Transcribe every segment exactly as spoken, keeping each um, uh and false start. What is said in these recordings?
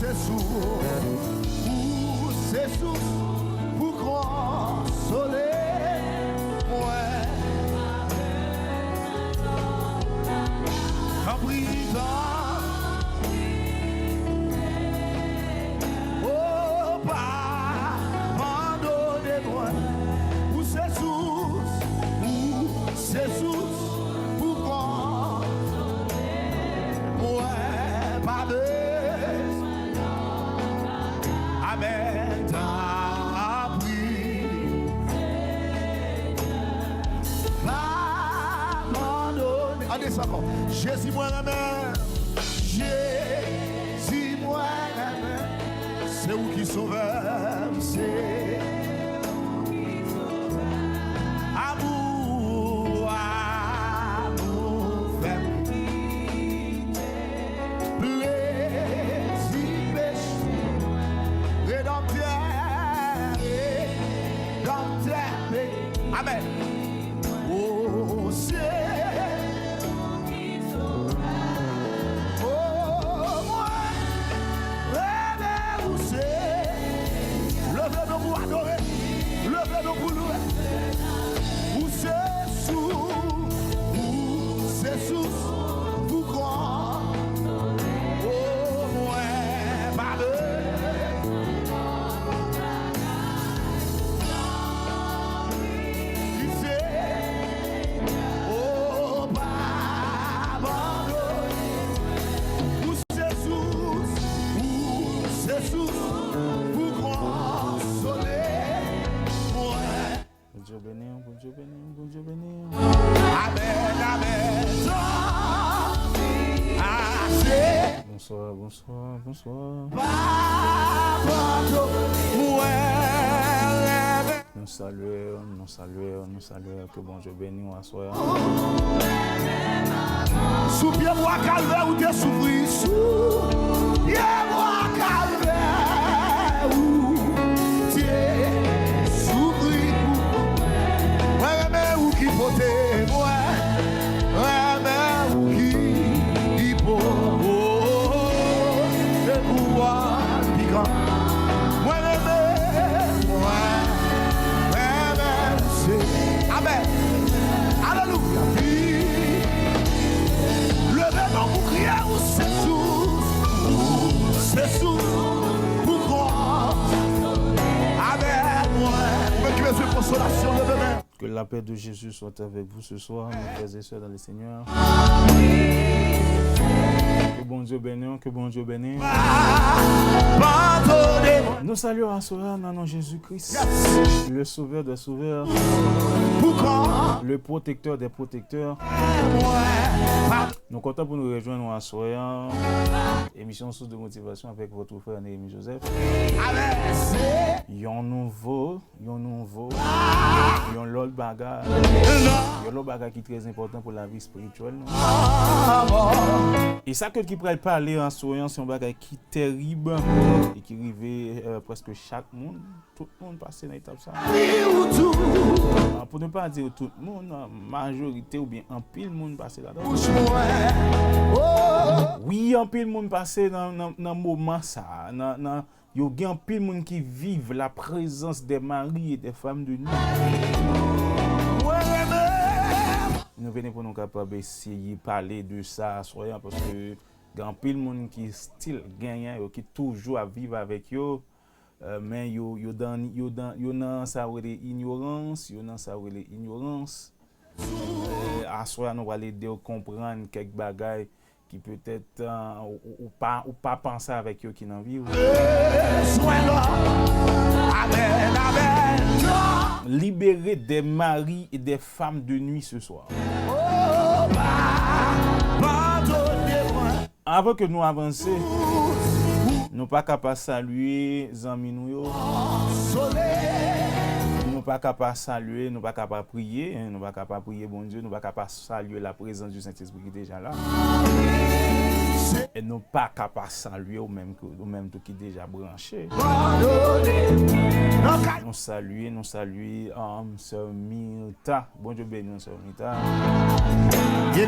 Se sous, ou se sous pou konsole mwen. Tanpri, tanpri, o, pa abandone mwen. Ou se sous, ou se sous pou konsole mwen. Pa bezwen Amèn. Tanpri, pa abandone. Ann desann ankò. Jezi, mwen renmen. Jezi, mwen renmen. Se ou ki sovè m, se ou ki sovè m. Amou, amou fè m kite plezi peche. Redanmtè, Redanmtè, amèn. O, se ou ki sovè. O, mwen renmen ou, se. Leve men w pou adore. Leve men w pou louwe. Ou se sous, ou se sous pou kò. O, mwen pa bezwen. Ki se, o, pa abandone. Ou se sous, ou se sous pou konsole mwen. Bondye beni w, Bondye beni w, Bondye beni w. Amèn, amèn. Ase. Bonswa, bonswa, bonswa. Papa, mwen renmen. Nou salye w, nou salye w, nou salye w. Ke Bondye beni w aswè a. Sou pye bwa Kalvè ou te soufri, sou pye bwa Kalvè ou te soufri pou mwen. Mwen renmen ou ki pote mwen, renmen ou ki, ki pote kou an pikan. Mwen renmen, mwen renmen ou se. Amèn. Alelouya. Leve men w pou kriye, ou se sous, ou se sous pou kò. Amèn. Mwen, ou menm ki bezwen konsolasyon, leve men. Que la paix de Jésus soit avec vous ce soir, mes frères et sœurs dans le Seigneur. Que Bondye beni w, que Bondye beni w. Nou salye w aswè a nan non Jezi Kris, le Sauveur des sauveurs, le Protecteur des protecteurs. Nou kontan pou nou rejwenn w aswè a. Emisyon Source de Motivation avec votre frère Néhémie Joseph. Yon nouvo Yon nouvo, yon lòt bagay, yon lòt bagay ki trè enpòtan pou lavi espirityèl nou. E sa ke ki pral pale aswè a, se yon bagay ki terib e ki rive, euh, prèske chak moun. Tout moun pase nan etap sa. Ah, pou ne pa di tout moun, majorite oubyen anpil moun pase ladan. Wi, anpil moun pase nan, nan, nan moman sa, nan, nan, Yo gen anpil moun ki viv la présence des maris et des femmes de nuit. Nou vini pou nou kapab eseye pale de sa aswè a, paske gen anpil moun ki still genyen yo, ki toujou ap viv avèk yo, euh, men yo, yo dan, yo dan, yo nan sa yo rele inyorans, yo nan sa yo rele inyorans. Euh, aswè a, nou pral ede w konprann kèk bagay ki petèt, euh, ou, ou, ou pa, ou pa panse avèk yo ki nan vi w. Bezwen lò. Amèn, amèn. Libéré des maris et des femmes de nuit ce soir. Oh, pa, padone mwen. Avan ke nou avanse, nou pa ka pa salye zanmi nou yo. Nou pa ka pa salye, nou pa ka pa priye, nou pa ka pa priye Bondye, nou pa ka pa salye la présence du Saint-Esprit ki deja la. E nou pa ka pa salye ou menm, ou menm tou ki deja branche. Nou salye, nou salye, um, sè Mirta. Bondye beni w, sè Mirta.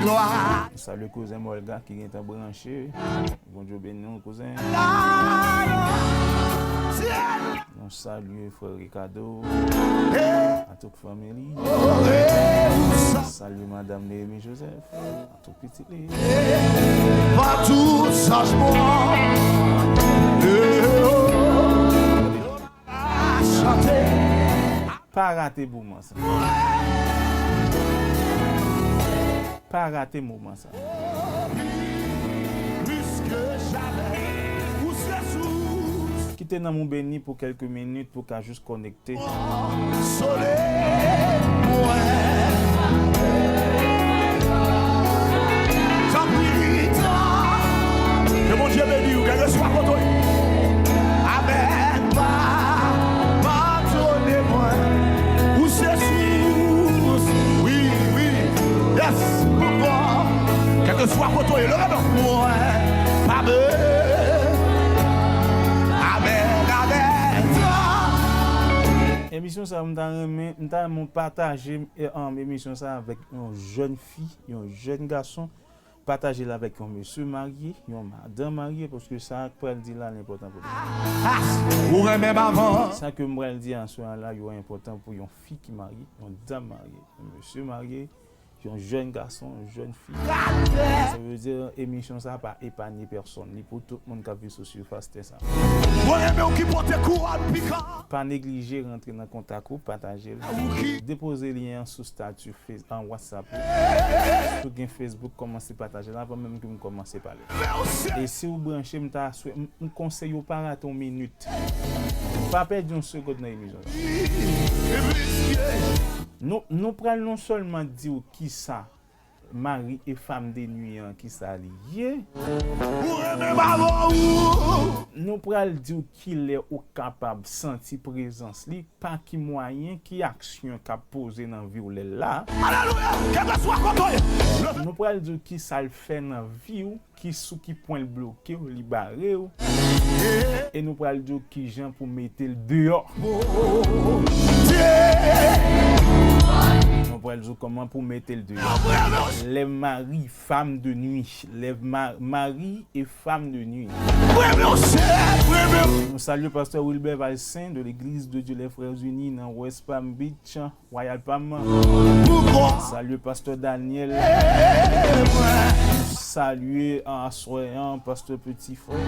Nou salye kouzen Molga ki gentan branche. Bondye beni w, kouzen. Nou salye frè Ricardo, a tout fanmi li. Salye madanm Néhémie Joseph, a tout pitit li. Pa rate moman sa. Pa rate moman sa. Kite nanm ou beni pou kèlke minit pou w ka jis konekte. Ke Bondye beni w, kèlkeswa kote w ye. Amèn. Pa, padone mwen. Ou se sous. Wi, wi. Yes. Poukwa? Kèlkeswa kote w ye, leve non. Mwen pa be. Amèn, amèn. Emisyon sa, m ta renmen, m ta renmen pataje, eh, um, emisyon sa avèk yon jèn fi, yon jèn gason. Pataje l avèk yon mesye marye, yon madanm marye, paske sa k pral di la, l enpòtan pou li. Ou renmen m avan. Sa ke m pral di aswè a la, yo enpòtan pou yon fi ki marye, yon dam marye, yon mesye marye, yon jèn gason, yon jèn fi. Sa vle di, emisyon sa pa epanye pèsonn. Li pou tout moun k ap viv sou sifas tè sa. Mwen renmen w ki pote kouwòn pikan. Pa neglije rantre nan kontak ou, pataje l. Depoze lyen an sou stati Face-, an WhatsApp ou. Si w gen Facebook, kòmanse pataje l avan menm ke m kòmanse pale. E si w branche, m ta swè, m, m konseye w pa rate yon minit. Pa pèdi yon segond nan emisyon sa. Nou, nou pral non sèlman di w kisa mari e fam de nwi an, kisa li ye. Nou pral di w kilè ou kapab santi prezans li, pa ki mwayen, ki aksyon k ap poze nan vi w lè l la. Alelouya! Kèlkeswa kote w ye. Nou pral di w kisa l fè nan vi w, ki sou ki pwen l bloke w, li bare w. E nou pral di w kijan pou mete l deyò. Nou pral di w kòman pou mete l deyò. Lè mari, fam de nwi. Lè ma-, mari e fam de nwi. Nou salye pastè Wilbert Valcin de l'Église de Dieu les Frères Unis nan West Palm Beach. Wayal pa m. Salye pastè Daniel. Salye aswè an pastè Petit Frè.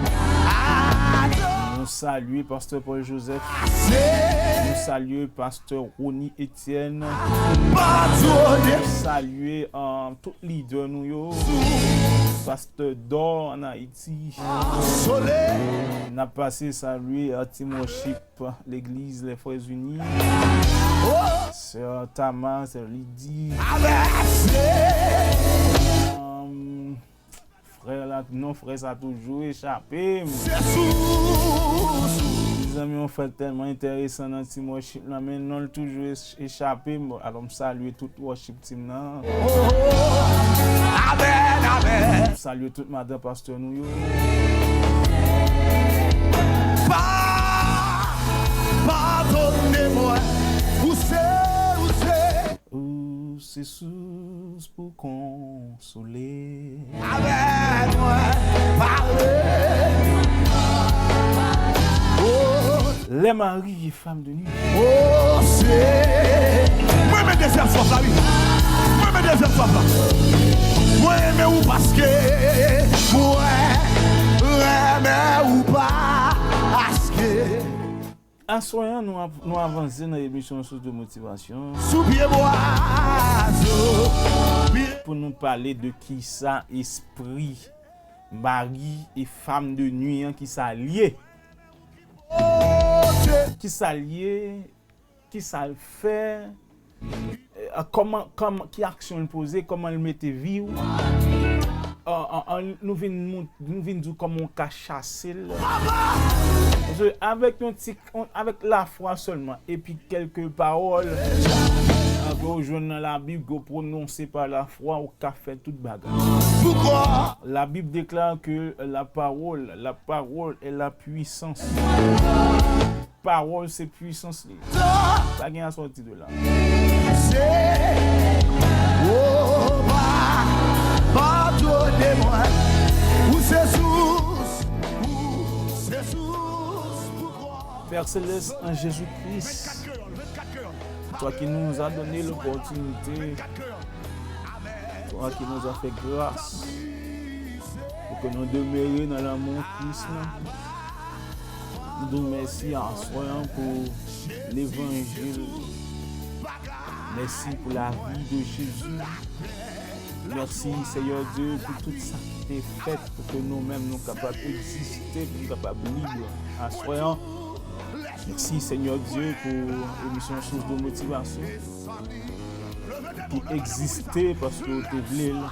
Nou salye pastè Paul Joseph. Nou salye pastè Rony Etienne. Nou salye, uh, tout lidè nou yo. Pastè Dor an Ayiti. N ap pase salye, uh, Team Worship. Legliz Les Frères Unis. Sè Tama, sè Lidi. Um, frè la, non, frè sa toujou echape m. Mezanmi, yon frè tèlman enteresan nan Team Worship la, men non l toujou e-, echape m. Alò, m salye tout Worship Team nan. Amèn, amèn. M salye tout madan pastè nou yo. Pa, padone mwen. Ou se, ou se. Ou se sous pou konsole. Avèk mwen, pale. Oh. Lè mari e fam de nwi. Oh, se. Mwen renmen dezyèm sòf la, wi. Mwen renmen dezyèm sòf la. Mwen renmen ou paske. Mwen renmen ou paske. Aswè an, nou ap, nou avanse nan emisyon Sous de Motivasyon. Sou pye bwa, sou pye. Pou nou pale de kisa espri mari e fam de nwi an, kisa l ye. Kisa l ye, kisa l fè, eh, kòman, kòman, ki aksyon l poze, kòman l mete vi w. Ah, ah, ah, nou vin mont-, nou vin di w kòman w ka chase l. Paske avèk yon ti, on, avèk lafwa sèlman, epi kèlke pawòl, Ke w jwenn nan Labib, ke w pwononse pa lafwa, ou ka fè tout bagay. Labib deklare ke la parole, la parole est la puissance. Pawòl se pwisans li. Pa gen asòti de la. Se, oh, pa, padone mwen. Ou se sous, ou se sous pou kwa. Père Céleste, en Jésus-Christ, toi qui nous as donné l'opportunité, toi qui nous as fait grâce pour que nous demeurions dans l'amour Christ, nou di w mèsi aswè an pou levanjil. Mèsi pou lavi de Jezi. Mèsi, Senyè Dye, pou tout sa ki te fèt pou ke nou menm nou kapab egziste, pou nou kapab lib aswè an. Mèsi, Senyè Dye, pou emisyon Source de Motivation ki egziste paske w te vle l.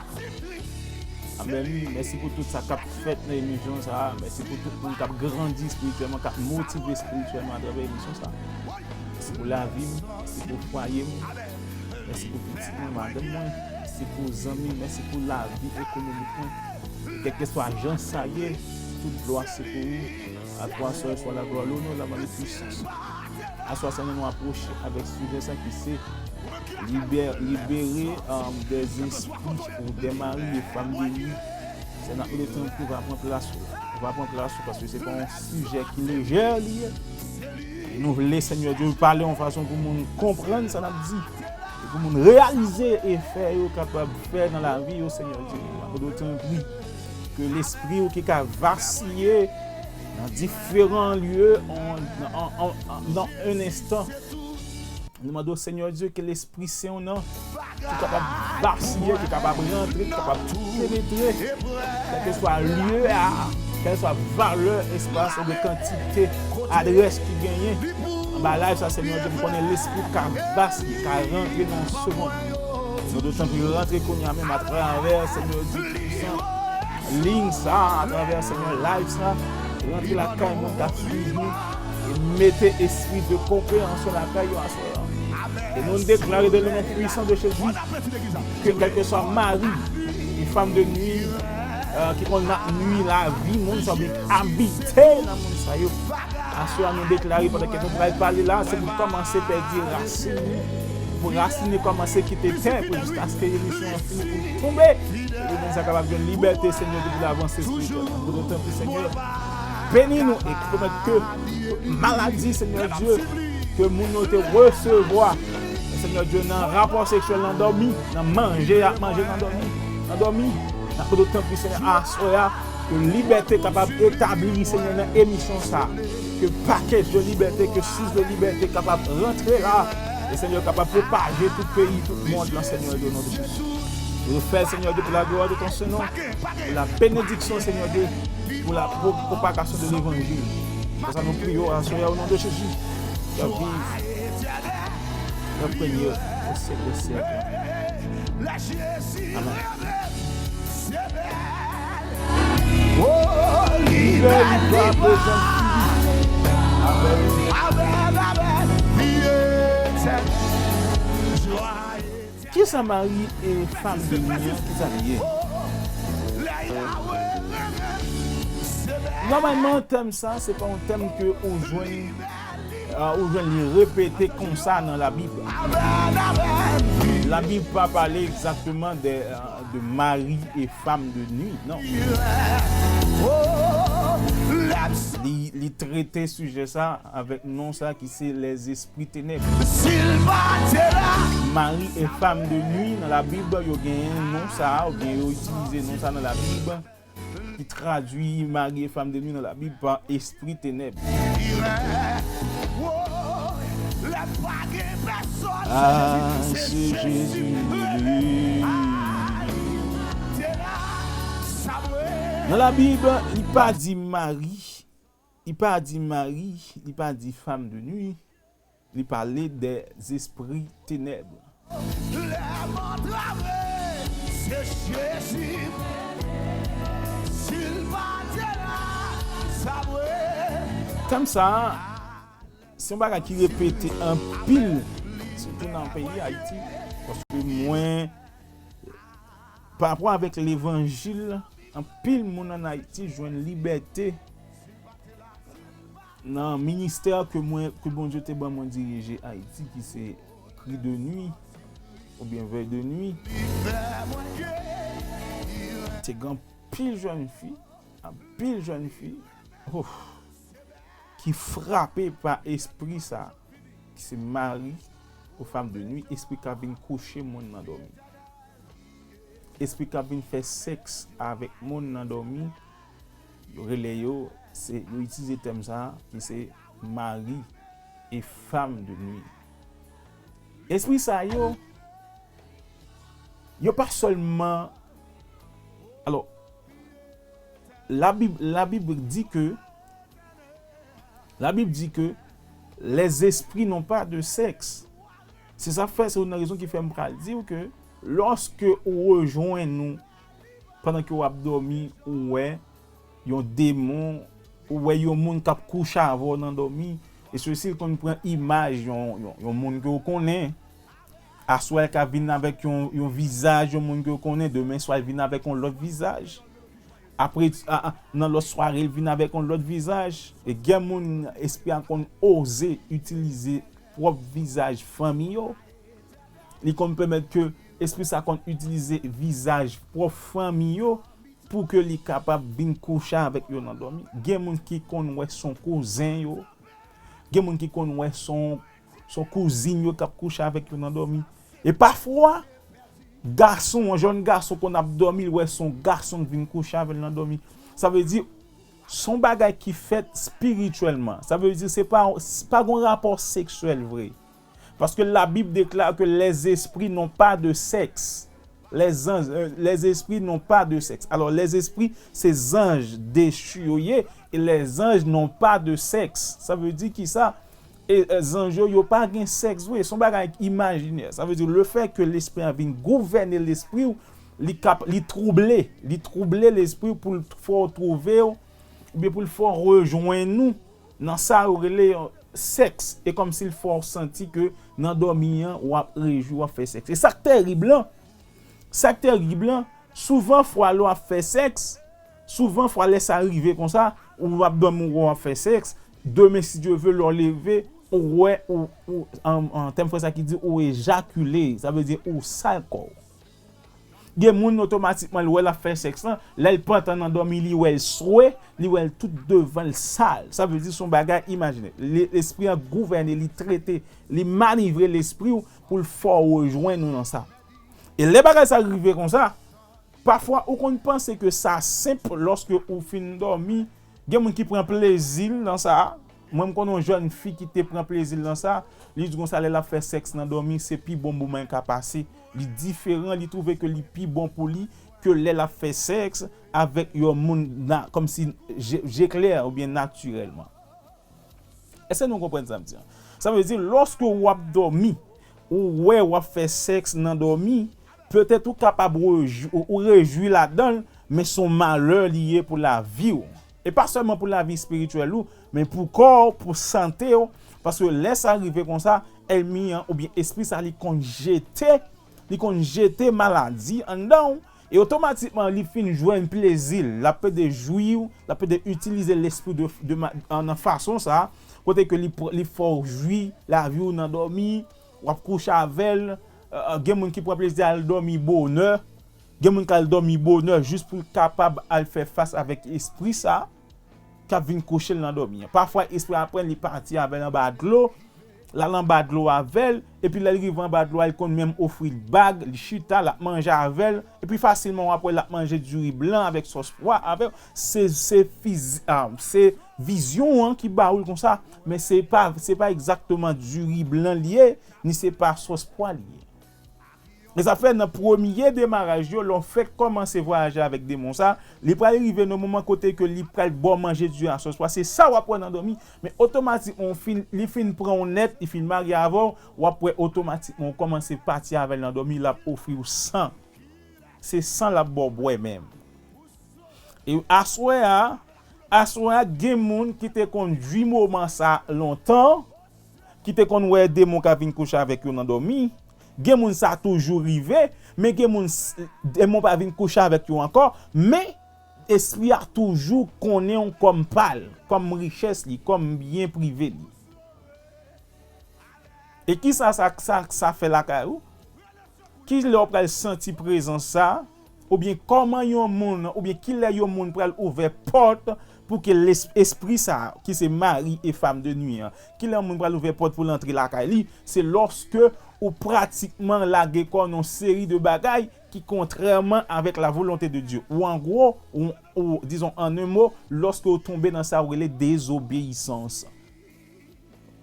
Amèn. Mèsi pou tout sa k ap fèt nan emisyon sa a. Mèsi pou tout moun k ap grandi espirityèlman, k ap motive espirityèlman atravè emisyon sa a. Mèsi pou lavi m, mèsi pou fwaye m. Mèsi pou pitit mwen, madanm mwen, mèsi pou zanmi m, mèsi pou lavi ekonomik mwen. Kèlkeswa jan sa ye, tout glwa se pou ou. À toi seul soit la gloire, l'honneur, la majesté, la puissance. Aswè, Senyè, nou apwoche avèk sijè sa ki se libè-, libere, um, des esprits ou des maris et femmes de nuit. Senyè, n ap mande tanpri, ou va pran plas ou. Ou va pran plas ou, paske se pa yon sijè ki lejè li ye. E nou vle, Senyè Dye, pale yon fason pou moun konprann sa n ap di. E pou moun reyalize efè yo kapab fè nan lavi yo, Senyè Dye. N ap mande w tanpri ke lespri w ki ka vasiye nan diferan lye, an, an, an, an, nan yon enstan. Nou mande w, Senyè Dye, ke Lespri Sen w nan ki kapab vasiye, ki kapab rantre, ki kapab penetre, kèlkeswa lye a, kèlkeswa valè, espas oubyen kantite adrès ki genyen anba live sa, Senyè Dye, m konnen Lespri w ka vasiye, ka rantre nan yon segonn. Nou dwe tanpri rantre kounye a menm atravè, Senyè Dye, pwisan. Liy sa, atravè Senyè live sa, rantre lakay moun k ap swiv nou, e mete espri de konpreyansyon lakay yo aswè a. E nou deklare dans le nom puissant de Jésus ke kèlkeswa mari e fanm de nwi, euh, ki konn ap nwi lavi moun sa oubyen ki abite nan moun sa yo, aswè a nou deklare pandan ke nou pral pale la, se pou kòmanse pèdi rasin li, pou rasin li kòmanse kite tè, pou jiskaske emisyon an fini pou l tonbe. Epi moun sa kapab jwenn libète, Senyè, pou l avanse espirityèlman. Pou nou tanpri, Senyè, beni nou e pwomèt ke tout maladi, Senyè Dye, ke moun yo te resevwa, Senyè Dye, nan rapò seksyèl, nan dòmi, nan manje y ap manje nan dòmi, nan dòmi, n ap mande w tanpri, Senyè, aswè a, ke libète kapab etabli, Senyè, nan emisyon sa a. Ke package de liberté, ke source de liberté kapab rantre la. E Senyè kapab pwopaje tout peyi, tout mond lan, Senyè, au nom de Jésus. Refè, Senyè Dye, pour la gloire de ton Saint nom, pour la bénédiction, Senyè Dye, pour la pro-, propagation de l'évangile. Konsa nou priye w aswè a, au nom de Jésus. Y ap viv, y ap renye au siècle des siècles. Amen. Oh, libè, libè, amen, amen, amen. Kisa mari e fanm de nwi an, kisa li ye? Nòmalman, tèm sa, se pa yon tèm ke ou jwenn, euh, ou jwenn li repete konsa nan Labib. Labib pa pale egzakteman de, euh, de mari e fanm de nwi, non. Li, li trete sijè sa avèk non sa ki se lèzespri tenèb. Mari e fanm de nwi nan Labib, yo genyen non sa, oubyen yo itilize non sa nan Labib, ki tradui mari e fanm de nwi nan Labib pa espri tenèb. Ah, c'est Jésus. Nan Labib, li pa di mari, li pa di mari, li pa di fanm de nwi, li pale dèzespri tenèb. Lè m antrave, se Jezi. Si l pa te la, sa vre. Tèm sa a, se yon bagay ki repete anpil. Tou nan peyi Ayiti, paske mwen, pa rapò avèk levanjil, anpil moun ann Ayiti jwenn libète nan ministè ke mwen, ke Bondye te ban mwen dirije Ayiti, ki se Cri de Nuit, oubyen Veille de Nuit. Te gen anpil jèn fi, anpil jèn fi, oh, ki frape pa espri sa, ki se mari ou femme de nuit, espri k ap vin kouche moun nan dòmi. Espri k ap vin fè sèks avèk moun nan dòmi, yo rele yo, se, yo itilize tèm sa, ki se mari e femme de nuit. Espri sa yo, yo pa sèlman, alò, la Bib, la Bib di ke, la Bib di ke les esprits n'ont pas de sexe. Se sa fè, se youn nan rezon ki fè m pral di w ke lòske ou rejwenn ou pandan ke w ap dòmi, ou wè yon demon, ou wè yon moun k ap kouche avè w nan dòmi, e sesi l konn pran imaj yon, yon, yon moun ke w konnen. Aswè l ka vin avèk yon, yon vizaj yon moun ke w konnen, demen swa l vin avèk yon lòt vizaj. Apre, a, a, nan lòt sware, l vin avèk yon lòt vizaj. E gen moun, espri a konn oze itilize pwòp vizaj fanmi yo. Li konn pèmèt ke espri sa konn itilize vizaj pwòp fanmi yo pou ke li kapab vin kouche avèk yo nan dòmi. Gen moun ki konn wè se yon kouzen yo. Gen moun ki konn wè se yon, se yon kouzin yo k ap kouche avèk yo nan dòmi. E pafwa, gason, yon jèn gason konn ap dòmi, l wè se yon gason k vin kouche avè l nan dòmi. Sa vle di, se yon bagay ki fèt espirityèlman. Sa vle di, se pa, se pa gen yon rapò seksyèl vre. Paske la Bib deklare ke les esprits n'ont pas de sexe. Les anges, euh, les esprits n'ont pas de sexe. Alò, les esprits, se zanj dechu yo ye, e les anges n'ont pas de sexe. Sa vle di ki sa? E, e, zanj yo, yo pa gen sèks vre. Se yon bagay imajinè. Sa vle di, le fait que lespri an vin gouvène lespri w, li kap, li twouble, li twouble lespri w pou l fè w twouve w, oubyen pou l fè w rejwenn ou nan sa yo rele, euh, sèks. E kòmsi l fè w santi ke nan dòmi an, w ap rejwi, w ap fè sèks. E sa k terib lan, sa k terib lan, souvan fwa lè w ap fè sèks, souvan fwa lè sa rive konsa, ou ap dòmi, ou ap fè sèks, demen, si Dye ve, lè w leve, ou wè, ou, ou, an, an tèm fransè ki di ou ejakile, sa vle di ou sal kò w. Gen moun otomatikman, l wè l ap fè sèks lan, lè l pantan nan dòmi, li wè l swe, li wè l tout devan l sal. Sa vle di se yon bagay imajinè. Le-, lespri an gouvène, li trete, li manivre lespri w pou l fè w rejwenn ou nan sa. E lè bagay sa rive konsa, pafwa ou konn panse ke sa senp lòske ou fin dòmi. Gen moun ki pran plezi l nan sa. Mwen, m konnen yon jèn fi ki te pran plezi l nan sa. Li di konsa, lè l ap fè sèks nan dòmi, se pi bon moman l ka pase. Li diferan, li twouve ke li pi bon pou li ke lè l ap fè sèks avèk yon moun na-, kòmsi je, je klè oubyen natirèlman. Èske nou konprann sa m di an? Sa vle di, lòske w ap dòmi, ou wè w ap fè sèks nan dòmi, petèt ou kapab rejwi, ou, ou rejwi ladan l, men se yon malè li ye pou lavi w. E pa sèlman pou lavi espirityèl ou, men pou kò w, pou sante w, paske lè sa rive konsa, ènmi an oubyen espri sa li konn jete, li konn jete maladi anndan w, e otomatikman li fin jwenn plezi l, l ap pede jwi w, l ap pede itilize lespri de, de ma-, an, nan fason sa, kote ke li pr-, li fè w jwi lavi w nan dòmi, w ap kouche avè l, euh, gen moun ki pran plezi al dòmi bonè, gen moun k al dòmi bonè jis pou l kapab al fè fas avèk espri sa k ap vin kouche l nan dòmi an. Pafwa, espri a pran l, li pati avè l anba dlo, l al anba dlo avè l, epi lè l rive anba dlo a, li konn menm ofri l bag, li chita, l ap manje avè l, epi fasilman w ap wè l ap manje diri blan avèk sòs pwa avè l. Se, se fiz-, ah, se vizyon an ki ba ou l konsa, men se pa, se pa egzakteman diri blan li ye, ni se pa sòs pwa li ye. E sa fè nan premye demaraj yo, lè w fèk kòmanse vwayaje avèk demon sa, li pral rive nan moman kote ke li pral ba w manje diri a sòs pwa. Se sa w ap wè nan dòmi. Men otomatikman, w fin, li fin pran w nèt, li fin marye avè w, w ap wè otomatikman w kòmanse pati avè l nan dòmi, l ap ofri w san. Se san l ap ba w bwè menm. E aswè a, aswè a, gen moun ki te konn jwi moman sa lontan, ki te konn wè demon ka vin kouche avèk yo nan dòmi. Gen moun sa toujou rive, men gen moun s- demon pa vin kouche avèk yo ankò, men espri a toujou konnen w kòm pa l, kòm richès li, kòm byen prive li. E kisa sa, sa, sa fè lakay ou? Ki lè w pral santi prezans sa? Oubyen kòman yon moun, oubyen ki lè yon moun pral ouvè pòt pou ke les- espri sa, ki se mari e fam de nwi an, ki lè yon moun pral ouvè pòt pou l antre lakay li? Se lòske ou pratikman lage kò w nan yon seri de bagay ki kontrèman avèk la volonte de Dye. Ou an gwo, ou, ou dizon an en mo, lòske ou tonbe nan sa ou rele dezobeyisans.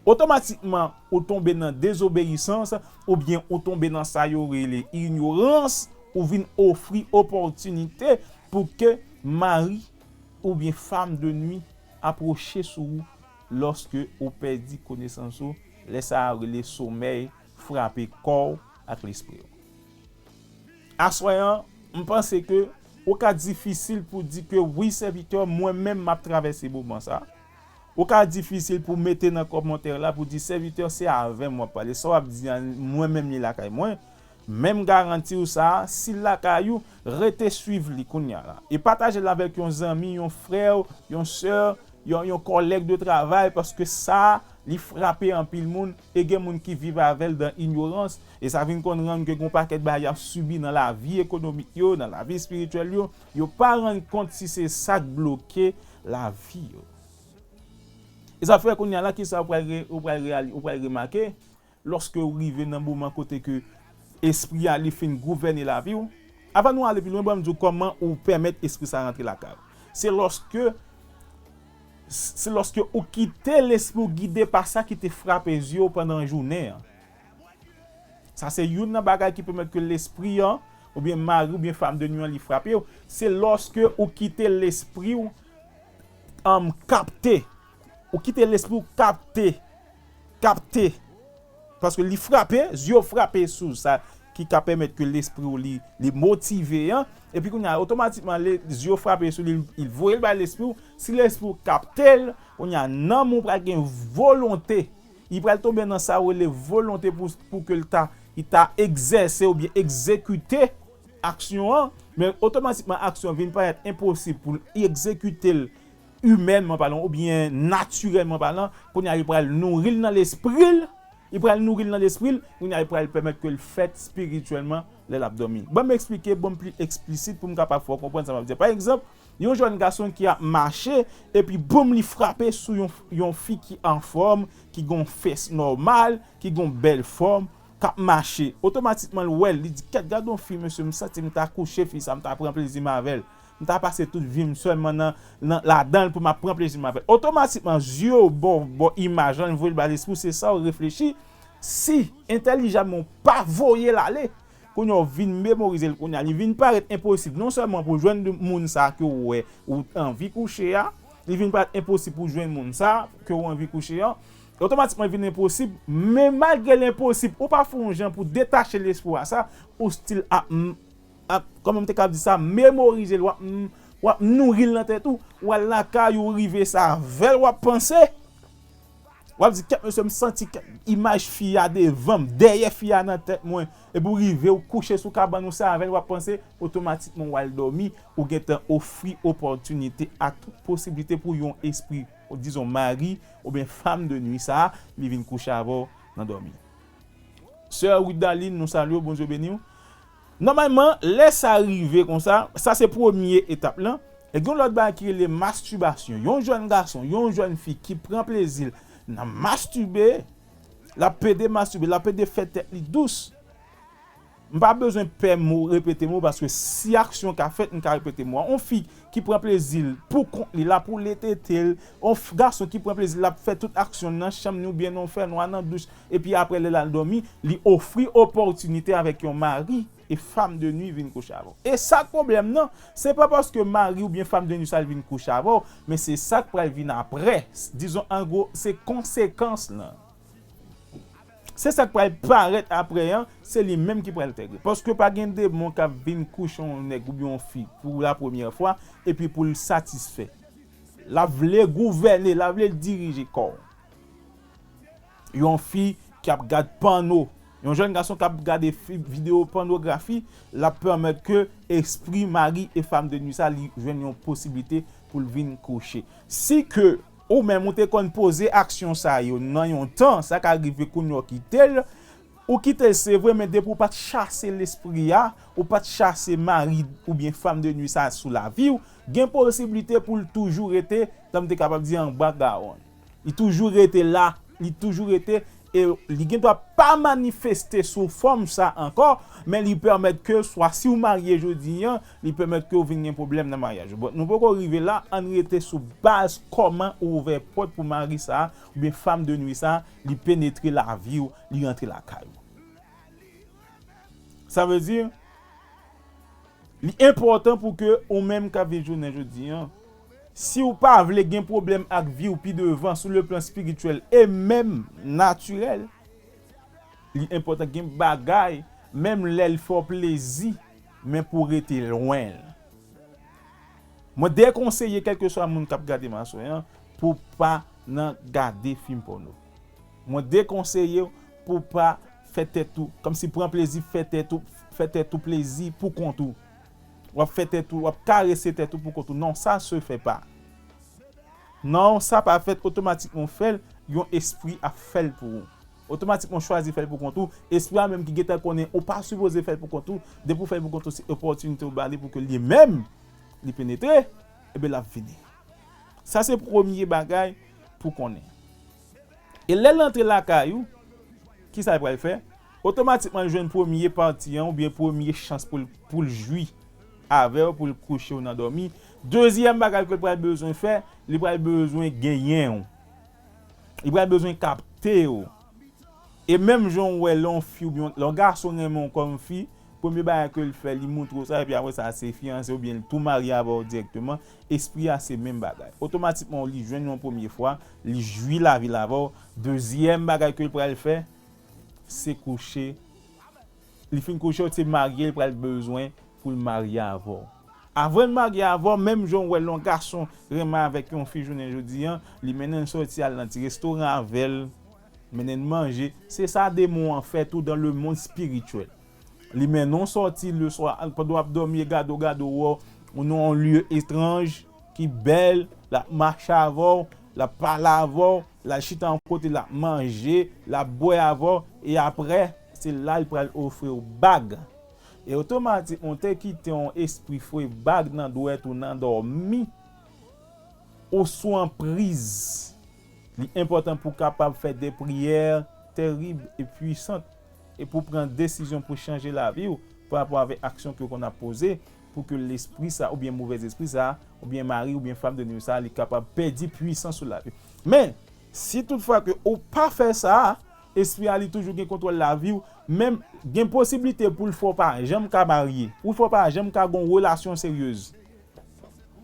Otomatikman, ou tonbe nan dezobeyisans, oubyen ou tonbe nan sa yo rele inyorans, ou vin ofri opòtinite pou ke mari oubyen fam de nwi apwoche sou ou lòske ou pèdi konesans ou, lè sa a rele somèy frape kò w ak lespri w. Aswè an, m panse ke ou ka difisil pou di ke wi, sèvitè, mwen menm m ap travèse moman sa. Ou ka difisil pou mete nan kòmantè la pou di, sèvitè, se avè m w ap pale. Sa w ap di a, mwen menm li lakay mwen. Men m garanti w sa, si l lakay ou, rete swiv li kounye a la. E pataje l avèk yon zanmi, yon frè, yon sè, yon, yon kòlèg de travay, paske sa, li frape anpil moun, e gen moun ki viv avè l dan inyorans, e sa vin konn rann ke gen yon pakèt bagay y ap sibi nan lavi ekonomik yo, nan lavi espirityèl yo, yo pa rann kont si se sa k bloke lavi yo. E sa fè kounye a la, kisa ou pral re- ou pral reali- ou pral remake, lòske ou rive nan moman kote ke espri a li fin gouvène lavi w, avan nou ale pi lwen, ban m di w kòman ou pèmèt espri sa rantre lakay ou. Se lòske, se lòske ou kite lespri w gide pa sa ki te frape zye w pandan jounen an. Sa se youn nan bagay ki pèmèt ke lespri an, oubyen mari oubyen fam de nwi an, li frape w. Se lòske ou kite lespri w um, kapte. Ou kite lespri w kapte. Kapte. Paske li frape, zye w frape sou sa ki ka pèmèt ke lespri w li, li motive an. Epi kounye a, otomatikman, le- zye w frape sou li, li voye l bay lespri w. Si lespri w kapte l, kounye a, nanm ou pral gen volonte. Li pral tonbe nan sa yo rele volonte pou, pou ke l ta, li ta egzèse oubyen egzekite aksyon an, men otomatikman aksyon an vin parèt enposib pou l egzekite l imènman palan oubyen natirèlman palan, kounye a li pral nouri l nan lespri l, li pral nouri l nan lespri l, kounye a li pral pèmèt ke l fèt espirityèlman lè l ap dòmi. Ban m eksplike, ban m pli eksplisit pou m kapab fè w konprann sa m ap di. Pa egzanp, yon jèn gason ki ap mache, epi boum, li frape sou yon, yon fi ki anfòm, ki gen yon fès nòmal, ki gen yon bèl fòm, k ap mache. Otomatikman, l wè l, li di, kèt, gad yon fi, mesye, m santi m ta kouche fi sa, m ta pran plezi m avè l. M ta pase tout vi m sèlman nan, nan, ladan l pou m ap pran plezi m avè l. Otomatikman, zye w ba w, ba w imaj lan, l voye l bay lespri w, se sa w reflechi. Si entèlijanman w pa voye l ale, kounye a w vin memorize l, kounye a li vin parèt enposib non sèlman pou jwenn moun sa ke w wè ou anvi kouche a, li vin parèt enposib pou jwenn moun sa ke w anvi kouche a, otomatikman li vin enposib, men malgre l enposib, ou pa fè yon jan pou detache lespri w a sa, ou still ap, ap, kòman m te ka di sa, memorize l, w ap, w ap nouri l nan tèt ou, w al lakay ou, rive sa avè l w ap panse. W ap di, kèt mesye, m santi kèt imaj fi a devan m, dèyè fi a nan tèt mwen. Epi w rive, w kouche sou kabann ou, se avè l w ap panse, otomatikman w al dòmi, ou gentan ofri opòtinite ak tout posiblite pou yon espri, dizon mari oubyen fam de nwi sa a, li vin kouche avè w nan dòmi. Sè Ruth Darline, nou salye w, Bondye beni w. Nòmalman, lè sa rive konsa, sa se premye etap lan. E gen yon lòt bagay ki rele mastibasyon. Yon jèn gason, yon jèn fi ki pran plezi l nan mastibe, l ap pede mastibe, l ap pede fè tèt li dous. M pa bezwen pè mo, repete mo, paske si aksyon ka fèt, m ka repete mo a. Yon fi ki pran plezi l pou kont li, l ap woule tete l, yon f- gason ki pran plezi l, l ap fè tout aksyon l nan chanm ni oubyen nan yon fènwa, nan douch, epi apre lè l al dòmi, li ofri opòtinite avèk yon mari e fam de nwi vin kouche avè w. E sa k pwoblèm nan, se pa paske mari oubyen fam de nwi sa l vin kouche avè w, men se sa k pral vin apre. Dizon, an gwo, se konsekans lan. Se sa k pral parèt apre an, se li menm ki pral tège. Paske pa gen demon k ap vin kouche yon nèg oubyen yon fi pou la premyè fwa, epi pou l satisfè. L ap vle gouvène, l ap vle dirije kò w. Yon fi k ap gad pòno, yon jèn gason k ap gade fi- videyo pònografi, l ap pèmèt ke espri mari e fam de nwi sa li jwenn yon posiblite pou l vin kouche. Si ke ou menm ou te konn poze aksyon sa yo nan yon tan, sa ka rive kounye a w kite l, ou kite l se vre, men depi w pa t chase lespri a, ou pa t chase mari oubyen fam de nwi sa sou lavi w, gen posiblite pou l toujou rete, jan m te kapab di, anba gawonn. Li toujou rete la, li toujou rete, e li gen dwa pa manifeste sou fòm sa ankò, men li pèmèt ke swa si w marye jodi an, li pèmèt ke w vin gen pwoblèm nan maryaj ou. Bon, nou poko rive la, ann rete sou baz kòman ou ouvè pòt pou mari sa, oubyen fam de nwi sa, li penetre lavi w, li rantre lakay ou. Sa vle di, li enpòtan pou ke ou menm k ap viv jounen jodi an, si w pa vle gen pwoblèm ak vi w pi devan sou le plan espirityèl e menm natirèl, li enpòtan gen bagay, menm lè l fè w plezi, men pou w rete lwen l. Mwen dekonseye kèlkeswa moun k ap gade m aswè an pou pa nan gade fim pòno. Mwen dekonseye w pou pa fè tèt ou, kòmsi pran plezi, fè tèt ou, fè tèt ou plezi pou kont ou. W ap fè tèt ou, w ap karese tèt ou pou kont ou. Non, ça se fait pas. Non, sa pa fèt otomatikman w fè l, yon espri ap fè l pou ou. Otomatikman w chwazi fè l pou kont ou, espri a menm ki gentan konnen ou pa sipoze fè l pou kont ou, depi w fè l pou kont ou, se opòtinite w ba li pou ke li menm, li penetre, ebyen l ap vini. Sa se premye bagay pou konnen. E lè l antre lakay ou, kisa l pral fè? Otomatikman, l jwenn premye pati an oubyen premye chans pou l, pou l jwi avè w, pou l kouche w nan dòmi. Dezyèm bagay ke l pral bezwen fè, li pral bezwen genyen w. Li pral bezwen kapte w. E menm jan w wè lè yon fi oubyen lè yon gason renmen w kòm fi, premye bagay ke l fè, li montre w sa, epi apre sa, se fiyanse oubyen l tou marye avè w dirèkteman, espri a se menm bagay. Otomatikman, li jwenn yon premye fwa, li jwi lavi l avè w. Dezyèm bagay ke l pral fè, se kouche. Li fin kouche w, se marye l pral bezwen pou l marye avè w. Avan l marye avè w, menm jan w wè lè yon gason renmen avèk yon fi jounen jodi an, li mennen l sòti al nan ti restoran avè l, mennen l manje. Se sa demon an fè tou dans le monde spirituel. Li mennen w sòti le swa, pandan w ap dòmi, e gade w, gade w, wè w nan yon lye etranj, ki bèl, l ap mache avè w, l ap pale avè w, l al chita yon kote, l ap manje, l ap bwè avè w, e apre, se la l pral ofri w bag. E otomatikman, w te kite yon espri foure bag nan dwèt ou nan dòmi, ou sou anpriz. Li enpòtan pou w kapab fè de priyè terib e pwisant, e pou w pran desizyon pou chanje lavi w pa rapò avèk aksyon ke w konn ap poze, pou ke lespri sa, oubyen movèzespri sa, oubyen mari, oubyen fam de nwi sa, li kapab pèdi pwisans sou lavi w. Men, si toutfwa ke ou pa fè sa, espri a li toujou gen kontwòl lavi w, menm gen posiblite pou l fè w pa janm ka marye, pou l fè w pa janm ka gen yon relasyon seryez.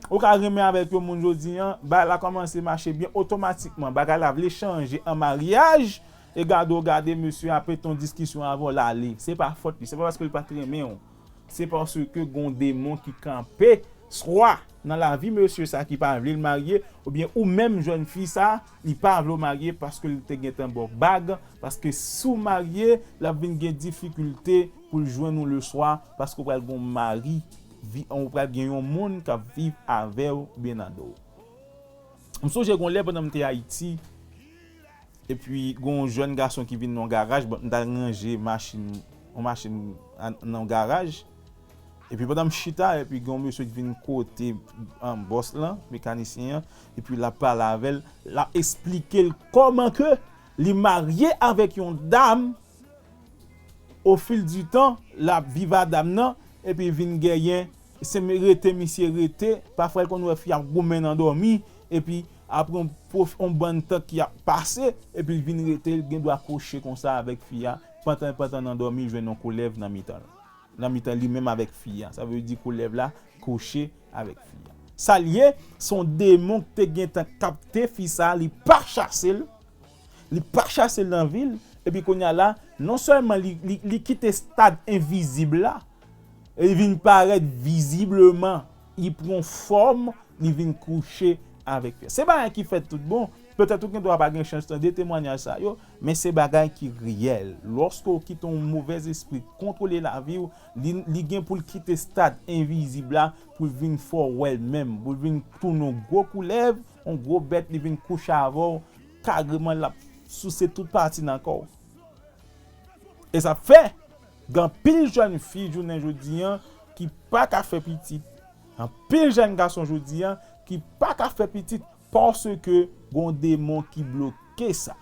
Ou ka renmen avèk yon moun jodi an, bagay la kòmanse mache byen, otomatikman, bagay la vle chanje an maryaj, e gade w gade mesye a pete yon diskisyon avè w, l ale. Se pa fòt li, se pa paske l pa t renmen w. Se paske gen yon demon ki kanpe, swa nan lavi mesye sa ki pa vle l marye, oubyen ou menm jèn fi sa, li pa vle w marye paske l te gentan ba w bag, paske si w marye, l ap vin gen difikilte pou l jwenn ou le swa, paske w pral gen yon mari, vi- ou pral gen yon moun k ap viv avè w oubyen nan do w. M sonje gen yon lè pandan m te Ayiti, epi gen yon jèn gason ki vin nan yon garaj, bon, m t al ranje machin, yon machin an- nan yon garaj. Epi pandan m chita, epi gen yon mesye ki vin kote, an, bòs lan, mekanisyen an, epi l ap pale avè l, l ap esplike l kòman ke li marye avèk yon dam, o fil di tan, l ap viv a dam nan, epi vin genyen, se m- rete misye rete, pafwa l konn wè fi ap goumen nan dòmi, epi apre yon pwof- yon bann tan ki ap pase, epi l vin rete, l gen dwa kouche konsa avèk fi a, pantan, pantan nan dòmi, jwenn yon koulèv nan mitan l. Nan mitan li menm avèk fi a. Sa vle di koulèv la kouche avèk fi a. Sa l ye, se yon demon ki te gentan kapte fi sa, li pa chase l, li pa chase l nan vi l, epi kounye a la, non sèlman li, li, li kite stad envizib la, e li vin parèt vizibleman, li pran fòm, li vin kouche avèk fi a. Se bagay ki fèt tout bon, Petèt ou gen dwa pa gen chans tande temwanyaj sa yo, men se bagay ki reyèl. Lòske w kite yon movèz espri kontwole lavi w, li, li gen pou l kite stad envizib la, pou l vin fè w wè l menm, pou l vin tounen yon gwo koulèv, yon gwo bèt, li vin kouche avè w, kareman l ap souse tout pati nan kò w. E sa fè, gen anpil jèn fi jounen jodi an ki pa ka fè pitit, anpil jèn gason jodi an ki pa ka fè pitit paske gon demon ki bloke sa.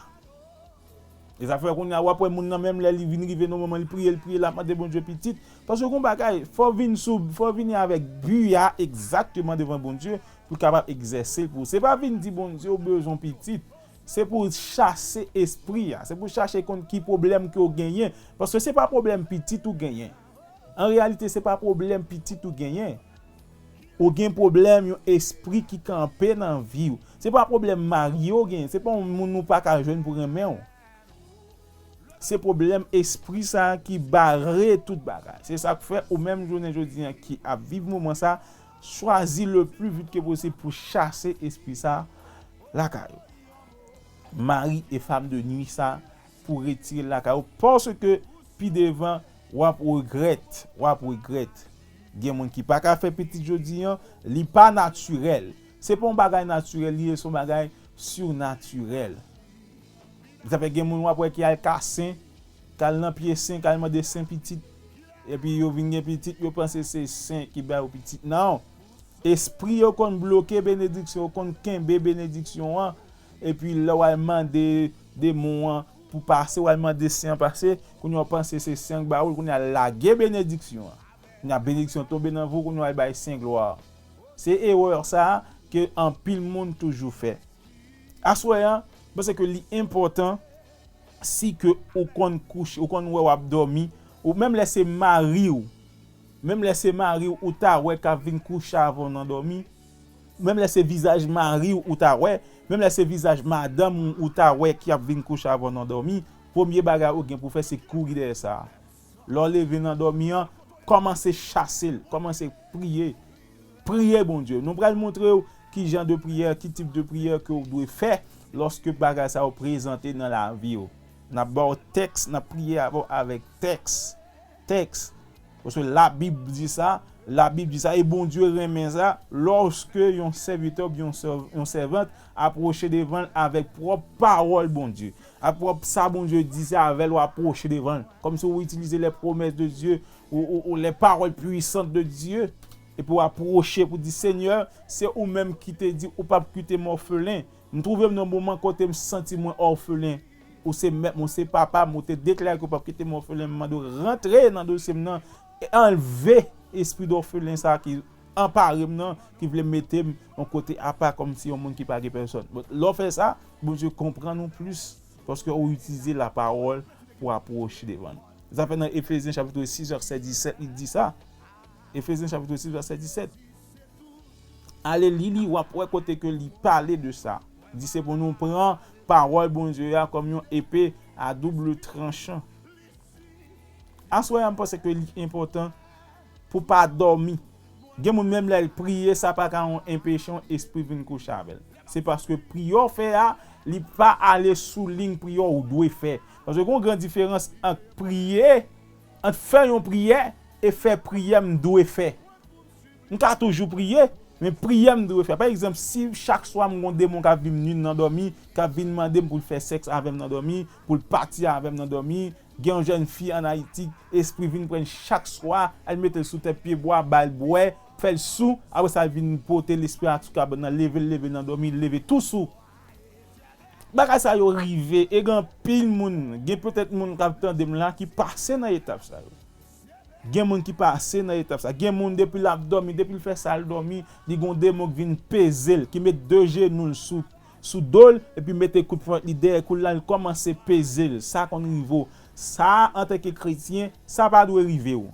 E sa fè kounye a w ap wè moun nan menm lè li vin rive nan moman li priye, li priye, l ap mande Bondye pitit. Paske gon bagay, fò w vin sou, fò w vini avèk bi a egzakteman devan Bondye pou l kapab egzèse l pou ou. Se pa vin di Bondye ou bezwen pitit. Se pou w chase espri a. Se pou w chache konn ki pwoblèm ke w genyen. Paske se pa pwoblèm pitit ou genyen. An reyalite, se pa pwoblèm pitit ou genyen. Ou gen pwoblèm yon espri ki kanpe nan vi w. Se pa pwoblèm mari w genyen. Se pa yon moun ou pa ka jwenn pou renmen w. Se pwoblèm espri sa a ki bare tout bagay. Se sa k fè ou menm jounen jodi an ki ap viv moman sa, chwazi le plus vite que possible pou chase espri sa lakay ou. Mari e fam de nwi sa pou retire l lakay ou, paske pi devan w ap regrèt, w ap regrèt. Gen moun ki pa ka fè pitit jodi an, li pa natirèl. Se pa yon bagay natirèl li ye, se yon bagay sinatirèl. Sa fè gen moun w ap wè ki al ka sen, k al nan pye sen, k al mande sen pitit. Epi yo vin gen pitit, yo panse se sen ki ba yo pitit. Non. Espri yo konn bloke benediksyon, yo konn kenbe benediksyon an. Epi lè w al mande demon an pou pase, w al mande sen an pase, kounye a w panse se sen an k ba ou l, kounye a l lage benediksyon an. Kounye a benediksyon tonbe nan vi w, kounye a w al bay sen glwa. Se erè sa a ke anpil moun toujou fè. Aswè an, m panse ke li enpòtan si ke ou konn kouche, ou konn wè w ap dòmi, ou menm lè se mari w, menm lè se mari w ou ta wè k ap vin kouche avè w nan dòmi, menm lè se vizaj mari w ou ta wè, menm lè se vizaj madanm ou ou ta wè ki ap vin kouche avè w nan dòmi, premye bagay ou gen pou fè se kouri dèyè sa a. Lè w leve nan dòmi an, kòmanse chase l, kòmanse priye. Priye Bondye. Nou pral montre w ki jan de priyè, ki tip de priyè ke w dwe fè lòske bagay sa yo prezante nan lavi w. N ap ba w tèks, n ap priye avè w avèk tèks. Tèks. Paske Labib di sa, Labib di sa, e Bondye renmen sa, lòske yon sèvitè oubyen yon sèv-, yon sèvant apwoche devan l avèk pwòp pawòl Bondye. Apwòp sa Bondye di, se avè l w apwoche devan l. Kòmsi w itilize les promesses de Dieu, ou, ou, ou les paroles puissantes de Dieu, epi w apwoche pou di, Senyè, se ou menm ki te di ou p ap kite m òfelen. M twouve m nan moman kote m santi mwen òfelen. Ou se mèt mwen, ou se papa m, ou te deklare ke w p ap kite m òfelen. M mande w rantre nan dosye m nan e anlve espri dòfelen sa ki anpare m nan, ki vle mete m yon kote apa kòmsi yon moun ki pa gen pèsòn. Bon, lè w fè sa, Bondye konprann ou plis, paske ou itilize lapawòl pou apwoche devan l. Sa fè nan Efezyen chapit sis vèsè disèt, li di sa. Efezyen chapit sis vèsè disèt. Ale li li, w ap wè kote ke li pale de sa. Li di se pou nou pran pawòl Bondye a kòm yon epe a doub tranchan. Aswè a, m panse ke li enpòtan pou pa dòmi. Gen moun menm lè l priye, sa pa ka yon enpeche yon espri vin kouche avè l. Se paske priyè w fè a, li pa ale sou liy priyè w dwe fè. Paske gen yon gran diferans ant priye, ant fè yon priyè e fè priyè m dwe fè. M ka toujou priye, men priyè m dwe fè. Pa egzanp, si chak swa m gon demon k ap vin m nan dòmi, k ap vin mande m pou l fè sèks avè m nan dòmi, pou l pati avè m nan dòmi, gen yon jèn fi ann Ayiti, espri vin pran l chak swa, al mete l sou tèt pyebwa, ba l bwè, fè l sou, apre sa l vin pote l espri a sou kabann nan, leve l, leve l nan dòmi, leve tou sou. Bagay sa yo rive, e gen anpil moun, gen petèt moun k ap tande m la ki pase nan etap sa yo. Gen moun ki pase nan etap sa. Gen moun depi l ap dòmi, depi l fè sa l dòmi, li gon demon k vin peze l, ki met de jenou l sou, sou do l, epi mete kout pwent li dèyè kou l la, l kòmanse peze l. Sa konn rive w. Sa, antanke kretyen, sa pa dwe rive w.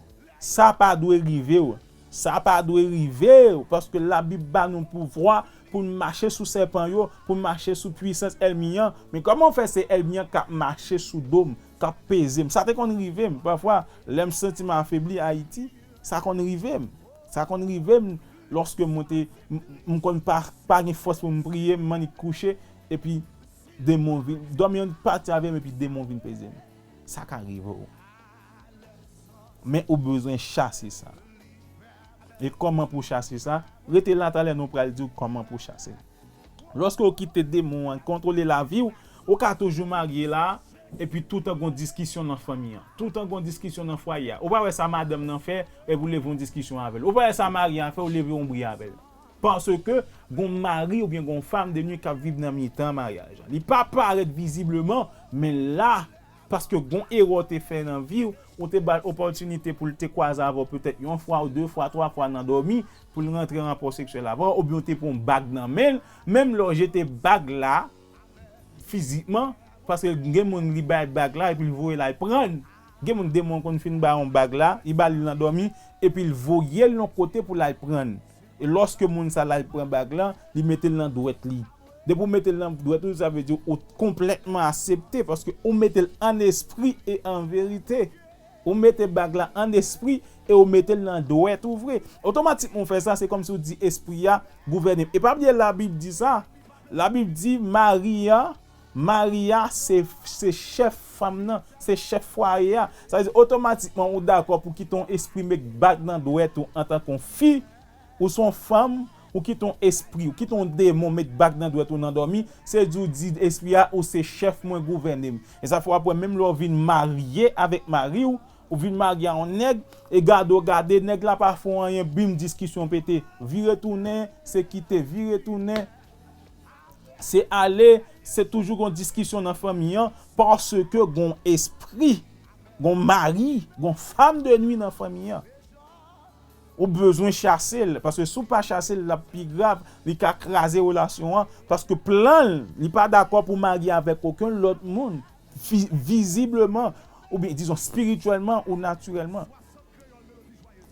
Sa pa dwe rive w. Sa pa dwe rive w, paske Labib ba nou pouvwa pou n mache sou sèpan yo, pou n mache sou pwisans ènmi an. Men kòman w fè se ènmi an k ap mache sou do m, k ap peze m? Sa te konn rive m. Pafwa, lè m santi m afebli Ayiti, sa konn rive m. Sa konn rive m lòske mwen te, m, m konn pa, pa gen fòs pou m priye, m annik kouche, epi Demon vin, dòmi an pati avè m epi demon vin peze m. Sa ka rive w. Men ou bezwen chase sa. E kòman pou w chase sa? Rete la, talè nou pral di w kòman pou w chase l. Lòske w kite demon an kontwole lavi w, ou ka toujou marye la, epi toutan gon diskisyon nan fanmi an. Toutan gon diskisyon nan fwaye a. Ou pa wè sa madanm nan fè, epi w leve yon diskisyon avè l. Ou pa wè sa mari a fè, w leve yon bri avè l. Paske gon mari oubyen gon fanm de nwi k ap viv nan mitan maryaj la. Li pa parèt vizibleman, men la, paske gon erè w te fè nan vi w, ou te ba l opòtinite pou l te kwaze avè w petèt yon fwa ou de fwa, twa fwa nan dòmi, pou l rantre an rapò seksyèl avè w, oubyen w te pran yon bag nan men l, menm lè w jete bag la, fizikman, paske gen moun li bay bag la epi l voye l al pran l. Gen moun demon konn fin ba yon bag la, li ba li nan dòmi, epi l voye l yon kote pou l al pran l. E lòske moun sa l al pran bag la, li mete l nan dwèt li. Depi w mete l nan dwèt ou, sa vle di ou konplètman aksepte, paske ou mete l an espri e an verite. Ou mete bag la an espri e ou mete l nan dwèt ou vre. Otomatikman ou fè sa, se kòmsi ou di espri a, gouvène m. E pa bliye Labib di sa. Labib di mari a, mari a se, se chèf fanm nan, se chèf fwaye a. Sa vle di otomatikman ou dakò pou kite yon espri met bag nan dwèt ou antanke yon fi, ou se yon fanm, ou kite yon espri, ou kite yon demon met bag nan dwèt ou nan dòmi, se di ou di espri a ou se chèf mwen, gouvène m. E sa fè w ap wè menm lè w vin marye avèk mari w, ou vin marye a yon nèg, e gade w gade, nèg la pa fè w anyen, bim, diskisyon pete. Vire tounen, se kite, vire tounen, se ale, se toujou gon diskisyon nan fanmi an, paske gon espri, gon mari, gon fanm de nwi nan fanmi an. Ou bezwen chase l, paske si w pa chase l, l ap pi grav, li ka kraze relasyon an, paske plan l, li pa dakò pou marye avèk okenn lòt moun, vi-, vizibleman, oubyen, dizon, espirityèlman ou natirèlman.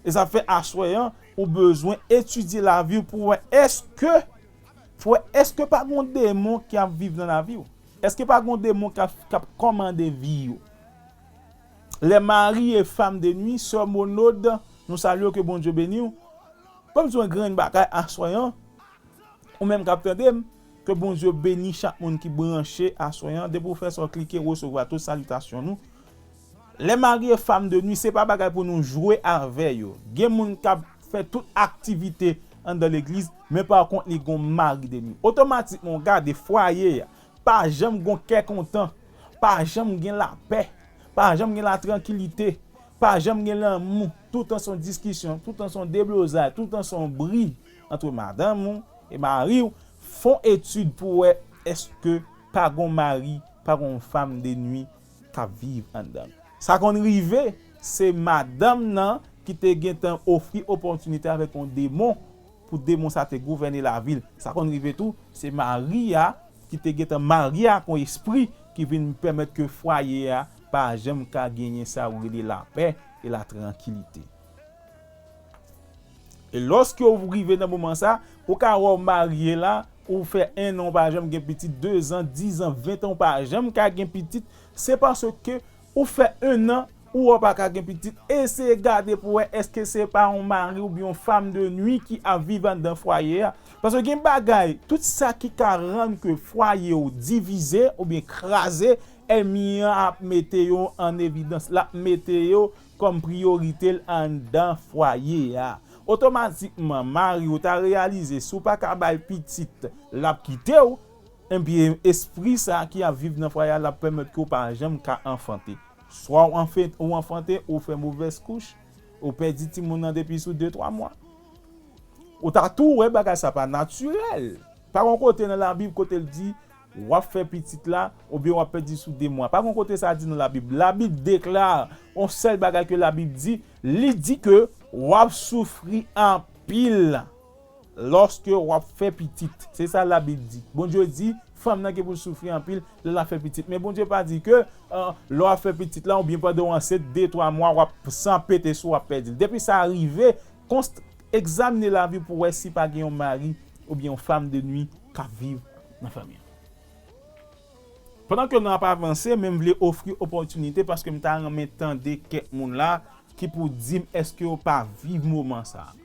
E sa fè aswè an, ou bezwen etidye lavi w pou wè èske, pou wè èske pa gon demon ki ap viv nan lavi w. Èske pa gon demon k ap, k ap kòmande vi w? Lè mari e fanm de nwi, sè Monod, nou salye w, ke Bondye beni w. Ban m di w yon grenn bagay aswè an, ou menm k ap tande m, ke Bondye beni chak moun ki branche aswè an. Depi w fè sa, w klike resevwa tout salitasyon nou. Lè mari e fanm de nwi, se pa bagay pou nou jwe avè yo. Gen moun k ap fè tout aktivite anndan legliz, men pa kont li gon mari de nwi. Otomatikman, w gade fwaye a, pa janm gon kè kontan, pa janm gen lapè, pa janm gen latrankilite, pa janm gen lanmou, toutan se yon diskisyon, toutan se yon deblozay, toutan se yon bri ant madanm ou e mari w. Fè yon etid pou wè èske pa gon mari, pa gon fanm de nwi k ap viv anndan l. Sa konn rive, se madanm nan ki te gentan ofri opòtinite avèk yon demon pou demon sa te gouvène lavi l. Sa konn rive tou, se mari a ki te gentan marye ak yon espri ki vin pèmèt ke fwaye a pa janm ka genyen sa yo rele lapè e latrankilite. E lòske w rive nan moman sa, ou ka wè w marye la, ou fè en an w pa janm gen pitit, de zan, diz an, ven an w pa janm ka gen pitit, se paske ou fè en an, ou wè w pa ka gen pitit, eseye gade pou wè èske se pa yon mari oubyen yon fanm de nwi ki ap viv anndan fwaye a. Paske gen bagay, tout sa ki ka rann ke fwaye w divize oubyen kraze, ènmi an ap mete yo an evidans, l ap mete yo kòm priyorite l anndan fwaye a. Otomatikman, mari w ta reyalize si w pa ka bay pitit, l ap kite w, ebyen, espri sa a ki ap viv nan fwaye a, l ap pèmèt ke w pa janm ka anfante. Swa w anfe-, ou anfante, ou fè movèz kouch, ou pèdi timoun nan depi sou de, twa mwa. Ou ta tou wè bagay sa pa natirèl. Pa gon kote nan Labib kote l di, w ap fè pitit la, oubyen w ap pèdi sou de mwa. Pa gon kote sa di nan Labib. Labib deklare, yon sèl bagay ke Labib di, li di ke w ap soufri anpil lòske w ap fè pitit. Se sa Labib di. Bondye di, fanm nan gen pou l soufri anpil lè l ap fè pitit. Men Bondye pa di ke, eh, lè w ap fè pitit la, oubyen pandan w ansent, de, twa mwa, w ap san pete sou, w ap pèdi l. Depi sa rive, konst-, egzamine lavi pou wè si pa gen yon mari oubyen yon fanm de nwi k ap viv nan fanmi an. Pandan ke nou ap avanse, men m vle ofri opòtinite paske m ta renmen tande kèk moun la ki pou di m èske yo pa viv moman sa a.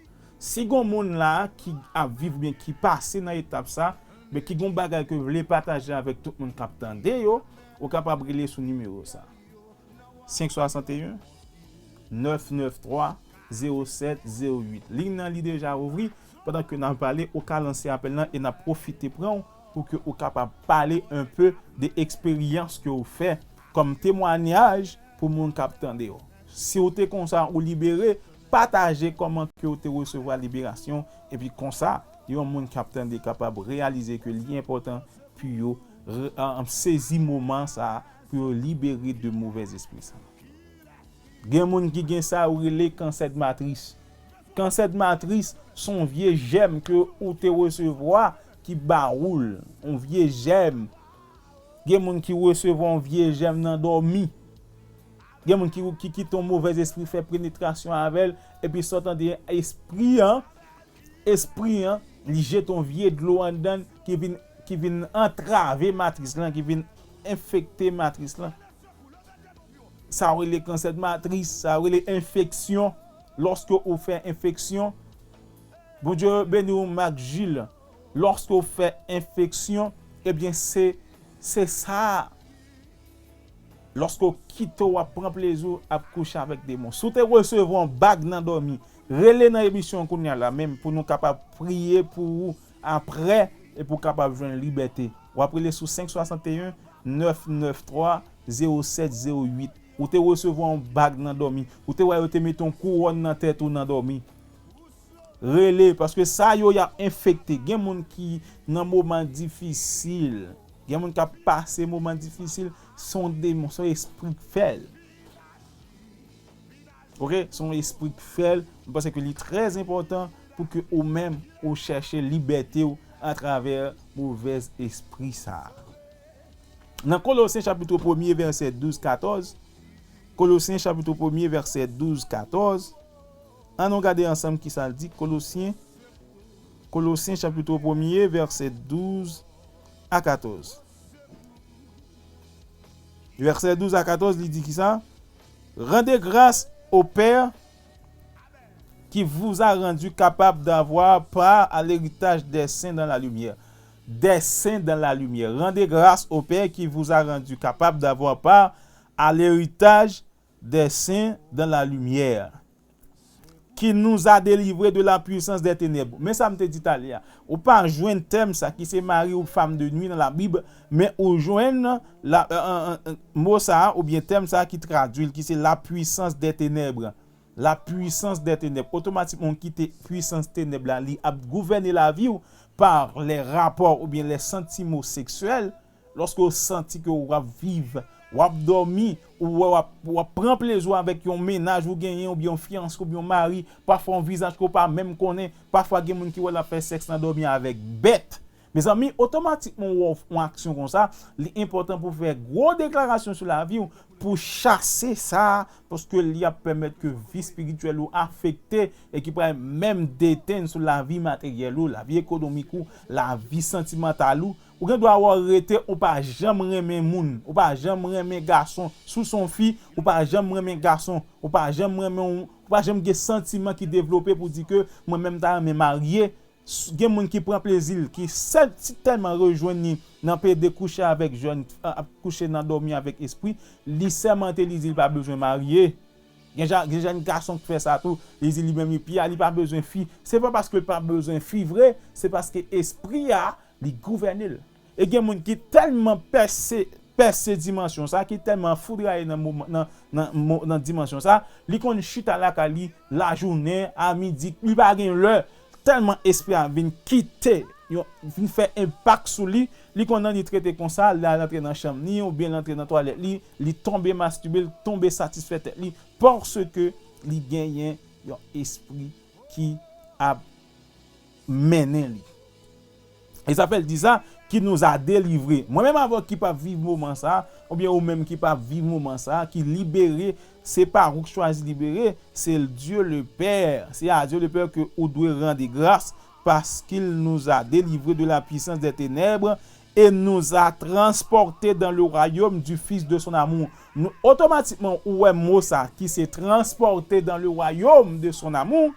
Si gon moun la ki ap viv oubyen ki pase nan etap sa, men ki gen yon bagay ke w vle pataje avèk tout moun k ap tande yo, ou kapab rele sou nimewo sa. Senk swasanteyen, nèf nèf twa, zewo sèt zewo uit. Liy nan li deja ouvri, pandan ke n ap pale, ou ka lanse apèl lan e n ap pwofite pran w pou ke ou kapab pale enpe de eksperyans ke w fè kòm temwanyaj pou moun k ap tande w. Si w te konsa, ou libere, pataje kòman ke w te resevwa liberasyon, epi konsa, yon moun k ap tande kapab reyalize ke li enpòtan pou yo re- an- an sezi moman sa a, pou yo libere de movèz espri sa a. Gen moun ki gen sa yo rele kansè de matris. Kansè de matris se yon vye jèm ke ou te resevwa ki ba ou l, yon vye jèm. Gen moun ki resevwa yon vye jèm nan dòmi. Gen moun ki, ki kite yon movèz espri fè penetrasyon avè l, epi sa w tande espri an, espri an, li jete yon vye dlo anndan l ki vin, ki vin antrave matris lan, ki vin enfekte matris lan. Sa yo rele kansè de matris, sa yo rele enfeksyon. Lòske ou fè enfeksyon, Bondye beni w, Marc Gilles. Lòske ou fè enfeksyon, ebyen, se, se sa. Lòske w kite w ap pran plezi w ap kouche avèk demon. Si w te resevwa yon bag nan dòmi, rele nan emisyon kounye a la menm pou nou kapab priye pou ou apre e pou w kapab jwenn libète. W ap rele sou senk swasanteyen, nèf nèf twa, zewo sèt zewo uit. Ou te resevwa yon bag nan dòmi. Ou te wè yo te mete yon kouwòn nan tèt ou nan dòmi. Rele, paske sa yo y ap enfekte. Gen moun ki nan moman difisil. Gen moun k ap pase moman difisil. Se yon demon, se yon espri k fè l. Oke? Se yon espri k fè l. Mwen panse ke li trè enpòtan pou ke ou menm ou chèche libète w atravè movèz espri sa a. Nan Kolosyen chapit premye vèsè douz katòz, Kolosyen chapit premye vèsè douz katòz, ann nou gade ansanm ki sa l di, Kolosyen, Kolosyen chapit premye vèsè douz a katòz. Vèsè douz a katòz, li di ki sa? Rendez grâce au Père qui vous a rendu capable d'avoir part à l'héritage des saints dans la lumière. Des saints dans la lumière. Rendez grâce au Père qui vous a rendu capable d'avoir part à l'héritage des saints dans la lumière, qui nous a délivrés de la puissance des ténèbres. Men sa m te di talè a. Ou pa jwenn tèm sa ki se mari ou fanm de nwi nan Labib, men ou jwenn la, euh, euh, euh, mo sa a oubyen tèm sa a ki tradui l, ki se la puissance des ténèbres. La puissance des ténèbres. Otomatikman, ou kite pwisans tenèb la, li ap gouvène lavi w par les rapports oubyen les sentiments sexuels. Lòske w santi ke w ap viv, w ap dòmi, ou wè w ap, w ap pran plezi w avèk yon mennaj ou genyen, oubyen yon fiyanse, oubyen yon mari, pafwa yon vizaj ke w pa menm konnen, pafwa gen moun ki wè l ap fè sèks nan dòmi avèk bèt. Mezanmi, otomatikman w wè yon aksyon konsa, li enpòtan pou w fè gwo deklarasyon sou lavi w, pou chase sa, paske li ap pèmèt ke vi espirityèl ou afekte e ki pral menm detenn sou lavi materyèl ou, lavi ekonomik ou, lavi santimantal ou. Ou gen dwa wè w rete, ou pa janm renmen moun, ou pa janm renmen gason. Si w se yon fi, ou pa janm renmen gason, ou pa janm renmen, ou pa janm gen santiman ki devlope pou di ke mwen menm m ta renmen marye. S- Gen moun ki pran plezi l, ki sèl ti tèlman rejwenn li nan pede kouche avèk jèn, ap kouche nan dòmi avèk espri, li sèmante, li di li pa bezwen marye. Gen ja- gen jèn gason ki fè sa tou, li di li menm li pi a, li pa bezwen fi. Se pa paske l pa bezwen fi vre, se paske espri a, li gouvène l. E gen moun ki tèlman pèse, pèse dimansyon sa, ki tèlman foudraye nan moman, nan, nan, mo- nan dimansyon sa, li konn chita lakay li lajounen, a midi, li pa gen lè, tèlman espri a vin kite, yon, vin fè enpak sou li, li konn annik trete konsa, l al antre nan chanm li, oubyen l antre nan twalèt li, li tonbe mastibe, l tonbe satisfè tèt li, paske li genyen yon espri ki ap mennen li. E sa fè l di sa, qui nous a délivrés. Mwen menm avè w ki p ap viv moman sa, oubyen ou menm ki p ap viv moman sa, ki libere, se pa ou k chwazi libere, se Dieu le Père. C'est à Dieu le Père que ou dwe rande gras, parce qu'il nous a délivrés de la puissance des ténèbres et nous a transportés dans le royaume du Fils de son amour. Nou, otomatikman, ou wè mo sa ki se transporter dans le royaume de son amour.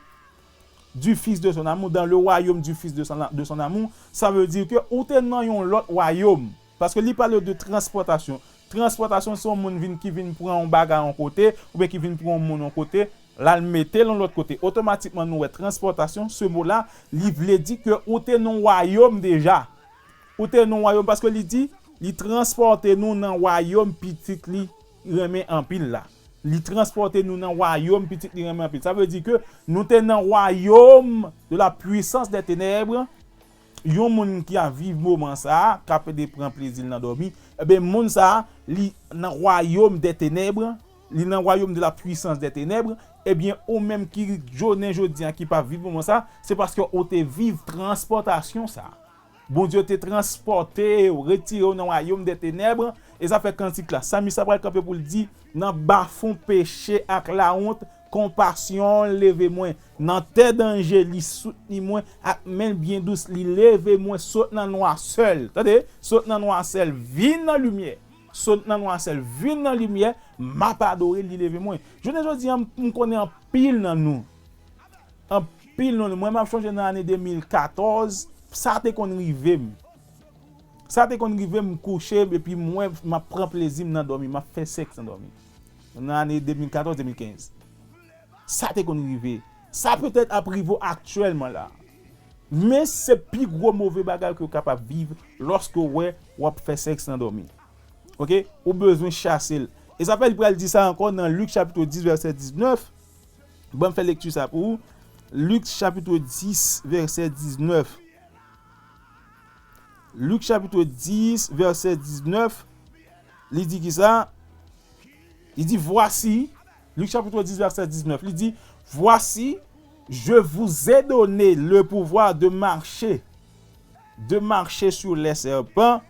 du Fils de son amour, dans le royaume du Fils de son, de son amour, sa vle di ke ou te nan yon lòt wayòm. Paske li pale de transpòtasyon. Transpòtasyon, se yon moun vin, ki vin pran yon bagay yon kote, oubyen ki vin pran yon moun yon kote, l al mete l yon lòt kote. Otomatikman, nou wè transpòtasyon, se mo la, li vle di ke ou te nan wayòm deja. Ou te nan wayòm, paske li di, li transpòte nou nan wayòm pitit li renmen anpil la. Li transpòte nou nan wayòm pitit li renmen anpil. Sa vle di ke nou te nan wayòm de la puissance des ténèbres. Yon moun ki ap viv moman sa a, k ap de pran plezi l nan dòmi, ebyen, moun sa a, li nan wayòm dè tenèb, li nan wayòm de la puissance des ténèbres, ebyen, ou menm ki jounen jodi a ki pa viv moman sa a, se paske ou te viv transpòtasyon sa a. Bondye te transpòte w, retire w nan wayòm dè tenèb, e sa fè kantik la. Salmis la pral kanpe pou l di, nan bafon peche ak lawont, konpasyon leve mwen. Nan tè danje, li soutni mwen, ak men l byen dous, li leve mwen sot nan nwasè l. Tande, sot nan nwasè l, vin nan limyè. Sot nan nwasè l, vin nan limyè, m ap adore, li leve mwen. Jounen jodi a, m, m konnen anpil nan nou. Anpil nan nou. Mwen, m ap chonje nan ane de mil katòz, sa te konn rive m. Sa te konn rive m kouche, epi mwen, m ap pran plezi m nan dòmi, m ap fè sèks nan dòmi. Nan ane de mil katòz, de mil kenz. Sa te konn rive. Sa petèt ap rive w aktyèlman la. Men se pi gwo move bagay ke w kapab viv lòske w wè w ap fè sèks nan dòmi. Oke? Ou bezwen chase l. E sa fè li pral di sa ankò nan Lik chapit dis, vèsè diznèf. Ban m fè lekti sa pou ou. Lik chapit dis, vèsè diznèf. Lik chapit dis, vèsè diznèf, li di kisa? Li di, voici, Lik chapit dis, vèsè diznèf, li di, voici, je vous ai donné le pouvoir de marcher, de marcher sur les serpents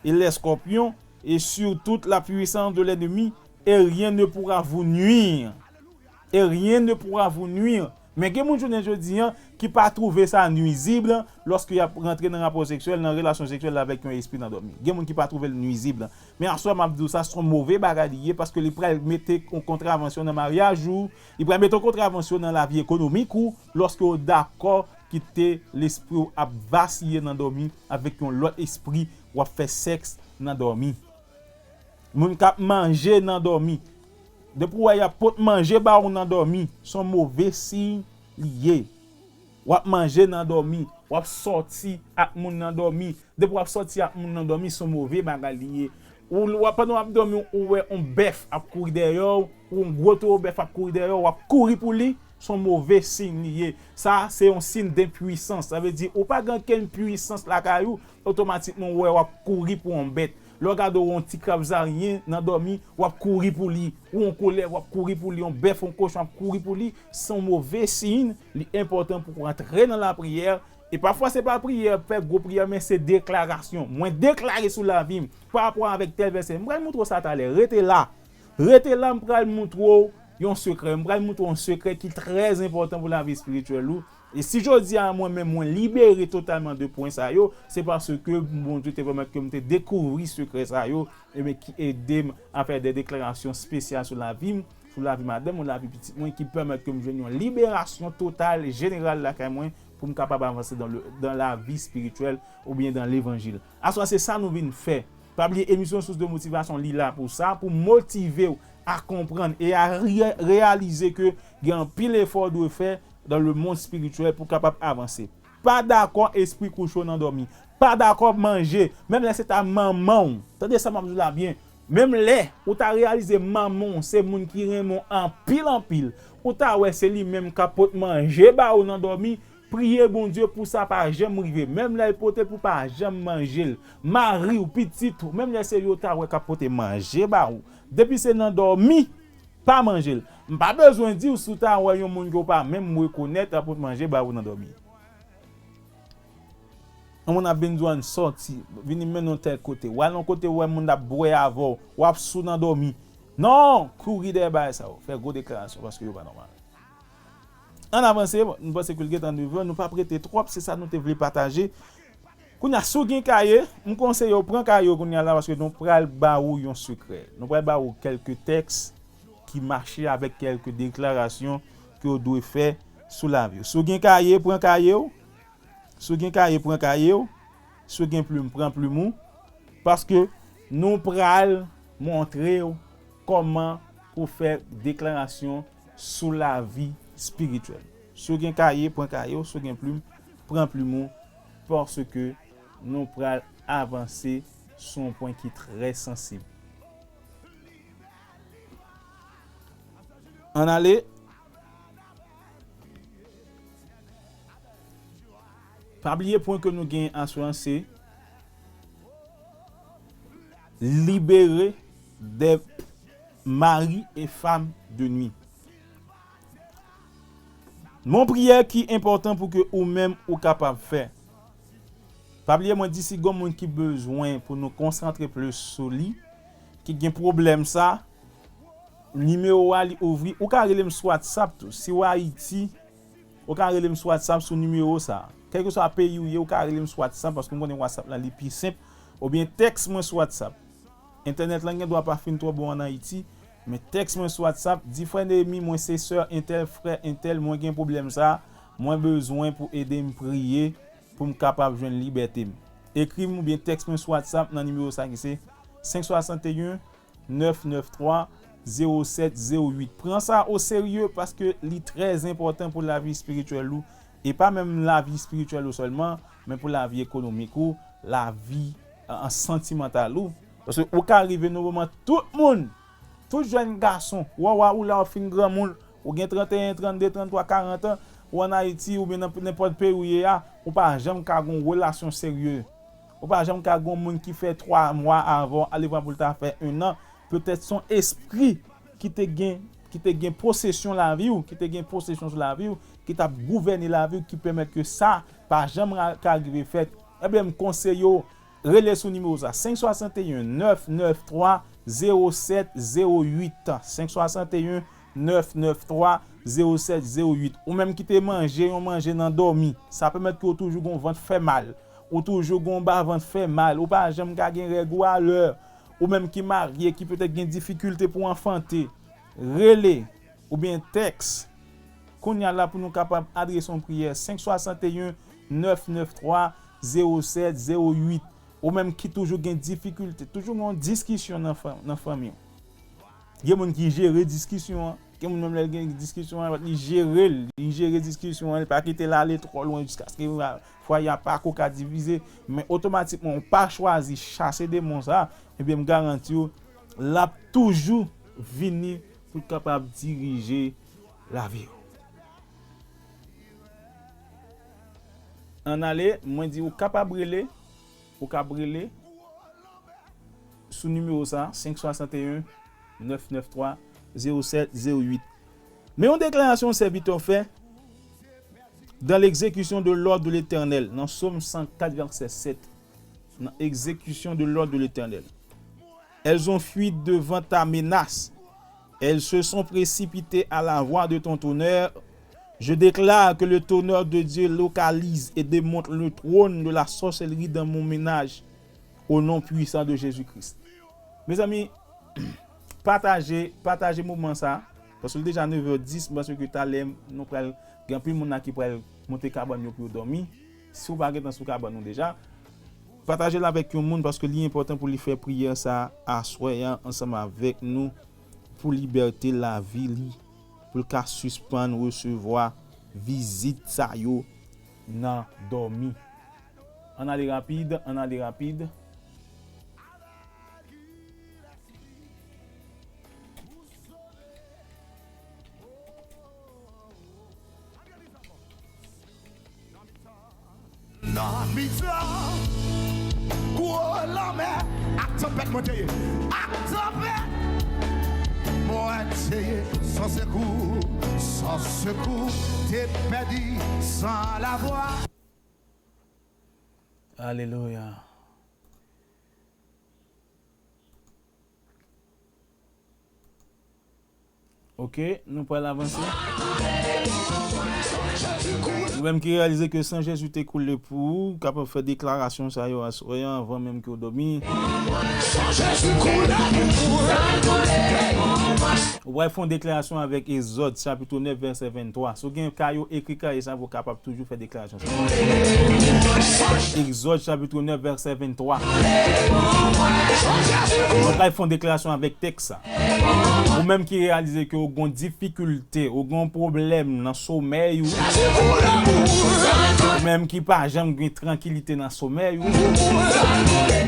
et les scorpions et sur toute la puissance de l'ennemi, et rien ne pourra vous nuire. Et rien ne pourra vous nuire. Men gen moun jounen jodi a ki pa twouve sa nwizib lòske y ap rantre nan rapò seksyèl, nan relasyon seksyèl avèk yon espri nan dòmi. Gen moun ki pa twouve l nwizib. Men aswè m ap di w sa, se yon move bagay li ye, paske li pral mete yon kontravansyon nan maryaj ou, li pral mete yon kontravansyon nan lavi ekonomik ou, lòske w dakò kite lespri w ap vasiye nan dòmi avèk yon lòt espri, w ap fè sèks nan dòmi. Moun k ap manje nan dòmi. Depi w wè y ap pot manje ba ou nan dòmi, se yon move siy li ye. W ap manje nan dòmi, w ap sòti ak moun nan dòmi. Depi w ap sòti ak moun nan dòmi, se yon move bagay li ye. Ou, w ap, pandan w ap dòmi, ou wè yon bèf ap kouri dèyè w, ou yon gwo towo bèf ap kouri dèyè w, w ap kouri pou li, se yon move siy li ye. Sa, se yon siy denpwisans. Sa vle di, ou pa gen okenn pwisans lakay ou, otomatikman, ou wè w ap kouri pou yon bèt. Lè w gade w yon ti krab zaryen nan dòmi, w ap kouri pou li. Ou yon koulèv, w ap kouri pou li. Yon bèf, yon kochon, w ap kouri pou li. Se yon move siy, li enpòtan pou w antre nan lapriyè. E pafwa, se pa priyè, fè gwo priyè, men se deklarasyon. Mwen deklare sou lavi m, pa rapò avèk tèl vèsè. M pral montre w sa talè. Rete la. Rete la, m pral montre w yon sekrè. M pral montre w yon sekrè ki trè enpòtan pou lavi espirityèl ou. E si jodi a mwen menm mwen libere totalman de pwen sa yo, se paske Bondye te pèmèt ke m te dekouvri sekrè sa yo, ebyen ki ede m a fè de deklarasyon espesyal sou lavi m, sou lavi madanm mwen, lavi pitit mwen, ki pèmèt ke m jwenn yon liberasyon total, jeneral lakay mwen, pou m kapab avanse dan le, dan lavi espirityèl oubyen dan levanjil. Aswè se sa nou vin fè. Pa bliye emisyon Source de Motivation, li la pou sa, pou motive w a konprann e a reyalize ke gen anpil efò w dwe fè dans le monde spirituel pou w kapab avanse. Pa dakò espri kouche w nan dòmi. Pa dakò manje, menm lè se ta manman w. Tande sa m ap di w la byen. Menm lè ou ta reyalize manman w se moun ki renmen w anpil, anpil, ou ta wè se li menm k ap pot manje ba ou nan dòmi, priye Bondye pou sa pa janm rive. Menm lè l pote pou pa janm manje l. Mari w, pitit ou, menm lè se yo ta wè k ap pote manje ba ou. Depi se nan dòmi, pa manje l. M pa bezwen di w si w ta wè yon moun ke w pa menm rekonèt ap pot manje ba ou nan dòmi. Yon moun ap vin di w ann sòti, vin mennen w tèl kote. W al yon kote, w wè moun ap bwè avè w, w ap sou nan dòmi. Non! Kouri dèyè bagay sa yo. Fè gwo deklarasyon paske yo pa nòmal. Ann avanse, nou panse ke l gentan nèf è, nou p ap rete twòp, se sa nou te vle pataje. Kounye a, si w gen kaye, m konseye w pran kaye w kounye a la, paske nou pral ba ou yon sekrè. Nou pral ba ou kèlke tèks ki mache avèk kèlke deklarasyon ke w dwe fè sou lavi w. Si w gen kaye, pran kaye w. Si w gen kaye, pran kaye w. Si w gen plim, pran plim ou. Paske nou pral montre w kòman pou fè deklarasyon sou lavi espirityèl. Si w gen kaye, pran kaye w. Si w gen plim, pran plim ou. Paske nou pral avanse sou yon pwen ki trè sansib. Ann ale. Pa bliye pwen ke nou gen aswè an se libéré des maris et femmes de nuit. Mon priyè ki enpòtan pou ke ou menm ou kapab fè. Pa bliye mwen di si gon moun ki bezwen pou nou konsantre plis sou li, ki gen pwoblèm sa, nimewo a li ouvri, ou ka rele m sou WhatsApp tou. Si w Ayiti, ou ka rele m sou WhatsApp sou nimewo sa. Kèlkeswa peyi w ye, ou ka rele m sou WhatsApp paske m konnen WhatsApp la li pi senp. Oubyen tèks mwen sou WhatsApp. Entènèt lan gen dwa pa fin twò bon ann Ayiti, men tèks mwen sou WhatsApp, di frè Neyemi, mwen se sè entèl, frè entèl, mwen gen pwoblèm sa, mwen bezwen pou ede m priye pou m kapab jwenn libète m. Ekri m oubyen tèks mwen sou WhatsApp nan nimewo sa ki se senk swasanteyen, nèf nèf twa, zewo sèt zewo uit. Pran sa o serye paske li trè enpòtan pou lavi espirityèl ou. E pa menm lavi espirityèl ou sèlman, men pou lavi ekonomik ou, lavi, an, an santimantal ou. Paske ou ka rive nan moman tout moun, tout jèn gason, w a, w a, ou la w fin granmoun, ou gen tranteyen, trannde, tranntwa, karant an, ou ann Ayiti oubyen nan nenpòt peyi ou ye a, ou pa janm ka gen yon relasyon serye. Ou pa janm ka gen yon moun ki fè twa mwa avè w, ale pran pou l ta fè ennan. Petèt se yon espri ki te gen, ki te gen posesyon lavi w, ki te gen posesyon sou lavi w, ki t ap gouvène lavi w, ki pèmèt ke sa pa janm ra-, ka rive fèt. Ebyen, m konseye w, rele sou nimewo sa, senk swasanteyen, nèf nèf twa, zewo sèt zewo uit. Senk swasanteyen, nèf nèf twa, zewo sèt zewo uit. Ou menm ki te manje yon manje nan dòmi, sa pèmèt ke w toujou gen yon vant fè mal. Ou toujou gen yon ba vant fè mal, ou pa janm ka gen règ ou alè, ou menm ki marye, ki petèt gen difikilte pou w anfante, rele oubyen tèks kounye a la pou nou kapab adrese yon priyè, senk swasanteyen, nèf nèf twa, zewo sèt zewo uit. Ou menm ki toujou gen difikilte, toujou gen yon diskisyon nan fan-, nan fanmi w. Gen moun ki jere diskisyon an. Gen moun menm lè l gen diskisyon an, li jere l, li jere diskisyon an, li pa kite l ale twò lwen jiskaske fwaye a pa ko ka divize. Men otomatikman, ou pa chwazi chase demon sa, ebyen, m garanti w, l ap toujou vini pou l kapab dirije lavi w. Ann ale, mwen di ou kapab rele, ou kab rele sou nimewo sa, senk swasanteyen, nèf nèf twa, zewo sèt zewo uit. Men yon deklarasyon sèvitè fè dans l'exécution de l'ordre de l'Éternel, nan Sòm san kat, vèsè sèt, dans l'exécution de l'ordre de l'Éternel. Elles ont fui devant ta menace. Elles se sont précipitées à la voix de ton tonnerre. Je déclare que le tonnerre de Dieu localise et démonte le trône de la sorcellerie dans mon ménage, au nom puissant de Jésus-Christ. Mezanmi, pataje, pataje moman sa, paske l deja nevè dis, m panse ke talè nou pral gen anpil moun la ki pral monte kabann yo pou yo dòmi. Si w pa gentan sou kabann ou deja, pataje l avèk yon moun, paske li enpòtan pou li fè priyè sa aswè a ansanm avèk nou, pou libète lavi li, pou l ka sispann resevwa vizit sa yo nan dòmi. Ann ale rapid, ann ale rapid. Nan mitan gwo lanmè ak tanpèt mwen te ye. Ak tanpèt mwen te ye. San sekou, san sekou, te pèdi san lavwa. Alelouya. Ok, nou pral avanse. Ou menm ki reyalize ke san Jezi te koule pou ou, kapab fè deklarasyon sa yo aswè an anvan menm ke w dòmi. Ou pral fè yon deklarasyon avèk Egzòd chapit nèf vèsè venntwa. Si w gen kaye, ekri kaye sa pou w kapab toujou fè deklarasyon sa. Egzòd chapit nèf vèsè venntwa. Ou pral fè yon deklarasyon avèk tèks sa. Ou menm ki reyalize ke w gen difikilte, w gen pwoblèm nan somèy ou, ou menm ki pa janm gen trankilite nan somèy ou,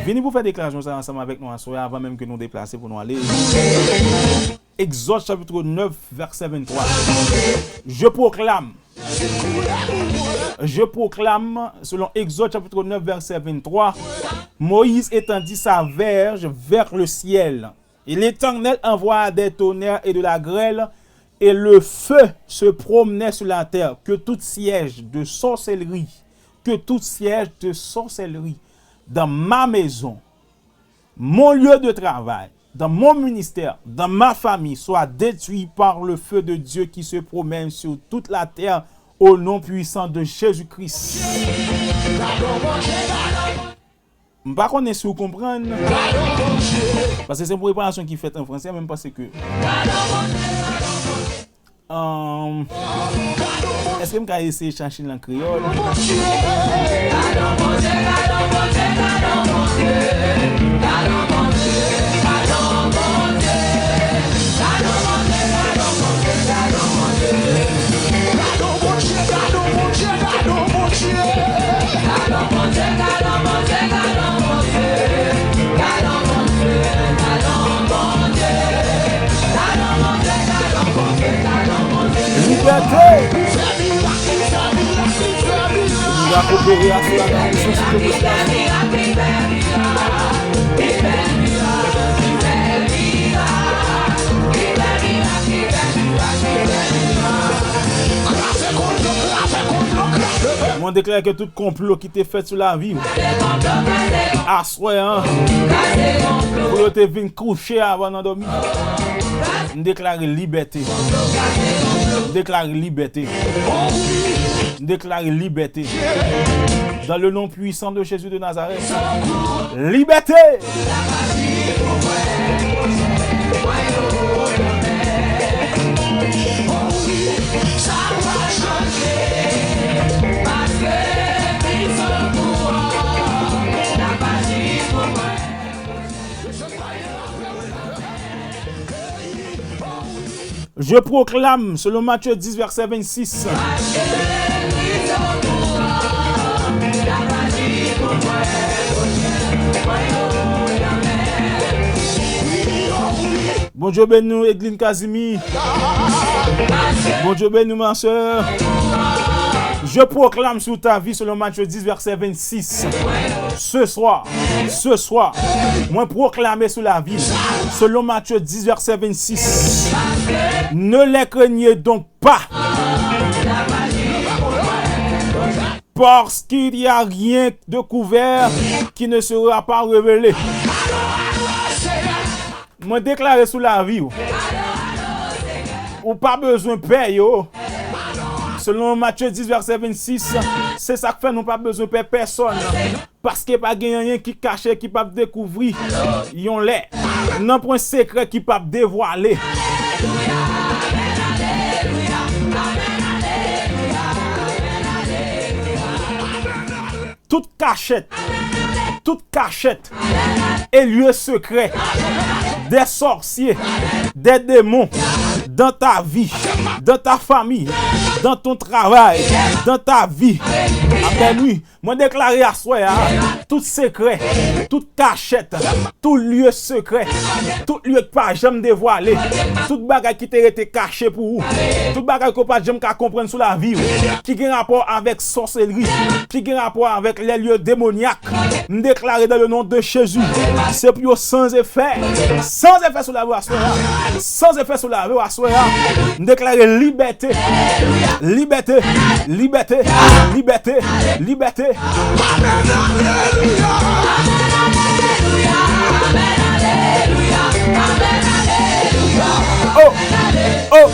vini pou fè deklarasyon sa ansanm avèk nou aswè a, avan menm ke nou deplase pou nou ale. Exode chapitre neuf, verset vingt-trois. Je proclame, je proclame, selon Exode chapitre neuf, verset vingt-trois, Moïse étendit sa verge vers le ciel. Et l'Éternel envoya des tonnerres et de la grêle, et le feu se promenait sur la terre. Que tout siège de sorcellerie, que tout siège de sorcellerie dans ma maison, mon lieu de travail, dans mon ministère, dans ma famille, soit détruit par le feu de Dieu qui se promène sur toute la terre, au nom puissant de Jésus-Christ. M pa konnen si w konprann. Paske se yon preparasyon ki fèt an fransè, men m panse ke, um, èske m ka eseye chache l an kreyòl? Libète! Nou va kopere aswè a nan misyon si Dye vle. Mwen deklare ke tout konplo ki te fèt sou lavi w aswè an, pou yo te vin kouche avan nan dòmi. M deklare libète. M deklare libète. M deklare libète. Dans le nom puissant de Jésus de Nazareth. Libète! Je proclame, selon Matthieu dix, verset vingt-six. Bondye beni w, Edline Casimir. Bondye beni w, ma sœur. Je proclame sur ta vie, selon Matthieu dix, verset vingt-six. Ce soir, ce soir, mwen pwoklame sou lavi w, selon Matthieu dix, verset vingt-six. Ne les craignez donc pas, parce qu'il n'y a rien de couvert qui ne sera pas révélé. Mwen deklare sou lavi w, ou pa bezwen pè yo. Selon Matthieu dix, verset vingt-six, se sa k fè nou pa bezwen pè pèsonn. Paske pa gen anyen ki kache ki p ap dekouvri yon lè. Nanpwen sekrè ki p ap devwale. Tout kachèt, tout kachèt et lieu secret des sorciers, des démons dans ta vie, dans ta famille, dans ton travail, dans ta vie. Amen, wi. Mwen deklare aswè a, tout sekrè, tout kachèt, tout lye sekrè, tout lye k pa janm devwale, tout bagay ki te rete kache pou ou, tout bagay ke w pa t janm ka konprann sou lavi w, ki gen rapò avèk sòsèlri, ki gen rapò avèk lè lye demonyak, m deklare dans le nom de Jésus, se pou yo san efè, san efè sou lavi w aswè a, san efè sou lavi w aswè a. M deklare libète, libète, libète, libète, libète. Oh, oh,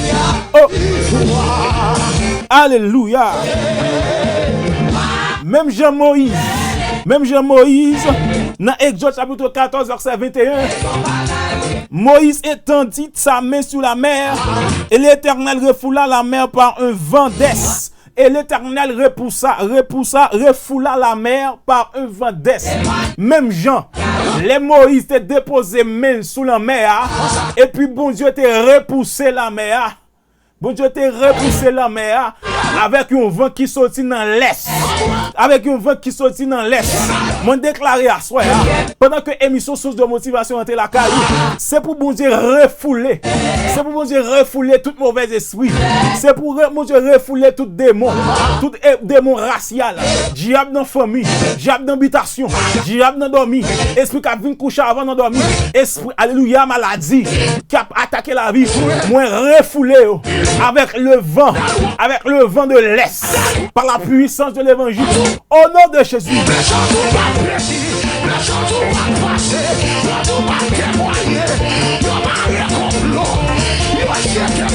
oh. Alelouya. Menm jan Moyiz, menm jan Moyiz, nan Egzòd chapit katòz, vèsè venteyen, Moïse étendit sa main sur la mer, et l'Éternel refoula la mer par un vent d'est. Et l'Éternel repoussa, repoussa, refoula la mer par un vent d'est. Menm jan, lè Moyiz te depoze men l sou lanmè a, epi Bondye te repouse lanmè a. Bondye te repouse lanmè a avèk yon van ki soti nan lès. Avèk yon van ki soti nan lès. Mwen deklare aswè a, pandan ke emisyon Source de Motivation antre lakay ou, se pou Bondye refoule. Se pou Bondye refoule tout movèz espri. Se pou re- Bondye refoule tout demon. Tout e- demon rasyal. Dyab nan fanmi. Dyab nan bitasyon. Dyab nan dòmi. Espri k ap vin kouche avè w nan dòmi. Espri, alelouya, maladi ki ap atake lavi. Mwen refoule yo avèk le van, avèk le van de lès, par la puissance de l'évangile. Au nom de Jésus.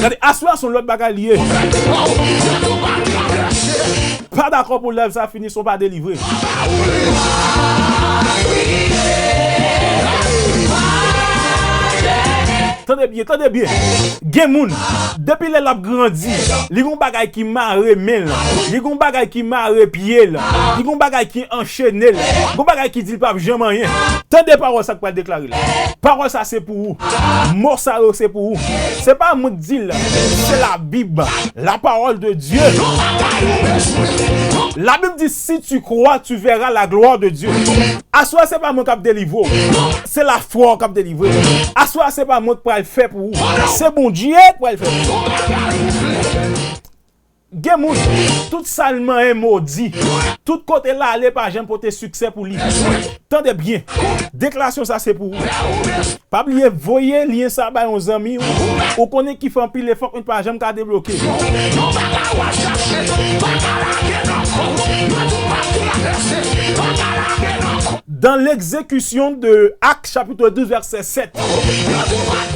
Gade, aswè a se yon lòt bagay li ye. Pa dakò pou live sa fini san w pa delivre. Tande byen, tande byen. Gen moun, depi lè l ap grandi, li gon bagay ki mare men l, li gon bagay ki mare pye l, li gon bagay ki anchene l, gon bagay ki di l p ap janm anyen. Tande pawòl sa k pral deklare la. Pawòl sa se pou ou. Mo sa yo se pou ou. Se pa mwen k di l, se Labib. La parole de Dieu. La Bible dit, si tu crois, tu verras la gloire de Dieu. Aswè, se pa mwen k ap delivre w. Se lafwa w k ap delivre w. Aswè, se pa mwen k pral fè pou ou. Se Bondye k pral fè pou ou. Gen moun, tout sa l manyen modi. Tout kote l ale pa janm pote siksè pou li. Tande byen. Deklarasyon sa se pou ou. Pa bliye voye lyen sa bay yon zanmi w. Ou konnen ki fè anpil efò, men pa janm ka debloke. Dans l'exécution de Actes chapitre douze verset sept.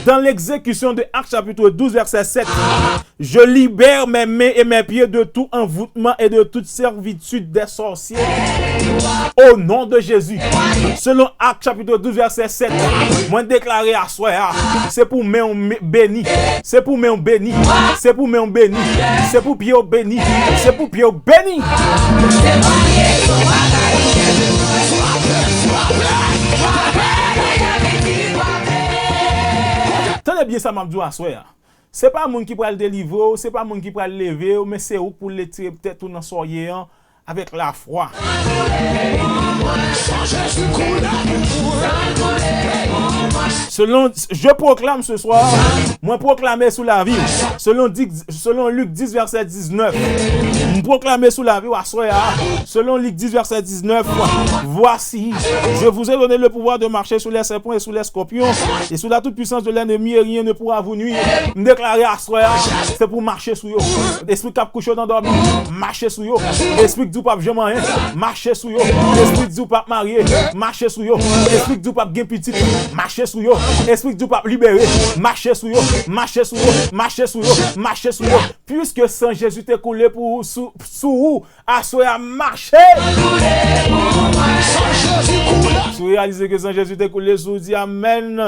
Dans l'exécution de Actes chapitre douze verset sept. Je libère mes mains et mes pieds de tout envoûtement et de toute servitude des sorciers. Au nom de Jésus. Selon Actes chapitre douze verset sept, mwen deklare aswè a, se pou men w me- beni. Se pou men w beni. Se pou men w beni. Se pou pye w beni. Se pou pye w beni. Tande byen sa m ap di w aswè a. Se pa moun ki pral delivre w, se pa moun ki pral leve w, men se ou k pou leve tèt ou nan sa w ye an avèk lafwa. Selon, je proclame ce soir, mwen pwoklame sou lavi w. Selon, di- selon Lik dis vèsè diznèf, m pwoklame sou lavi w aswè a. Selon Lik dis vèsè diznèf, voici, je vous ai donné le pouvoir de marcher sur les serpents et sur les scorpions et sous la toute puissance de l'ennemi et rien ne pourra vous nuire. M deklare aswè a, se pou mache sou yo. Espri k ap kouche w nan dòmi, mache sou yo. Espri k di w p ap janm anyen, mache sou yo. Espri k di w p ap marye, mache sou yo. Espri k di w p ap gen pitit, mache sou yo. Espri k di w p ap libere, mache sou yo. Mache sou yo, mache sou yo, mache sou yo. Puiske san Jezi te koule pou, sou, sou ou, aswè a mache. Si w reyalize ke san Jezi te koule sou w, di amèn.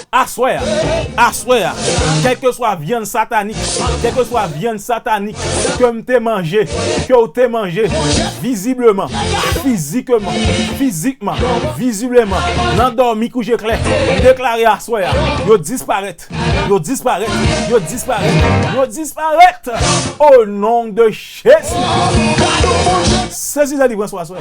Aswè a, aswè a, kèlkeswa vyann satanik, kèlkeswa vyann satanik ke m te manje, ke w te manje, vizibleman, fizikman, fizikman, vizibleman, nan dòmi kouje klè, m deklare aswè a, yo disparèt, yo disparèt, yo disparèt, yo disparèt. Au nom de Jésus. Sezi delivrans ou aswè.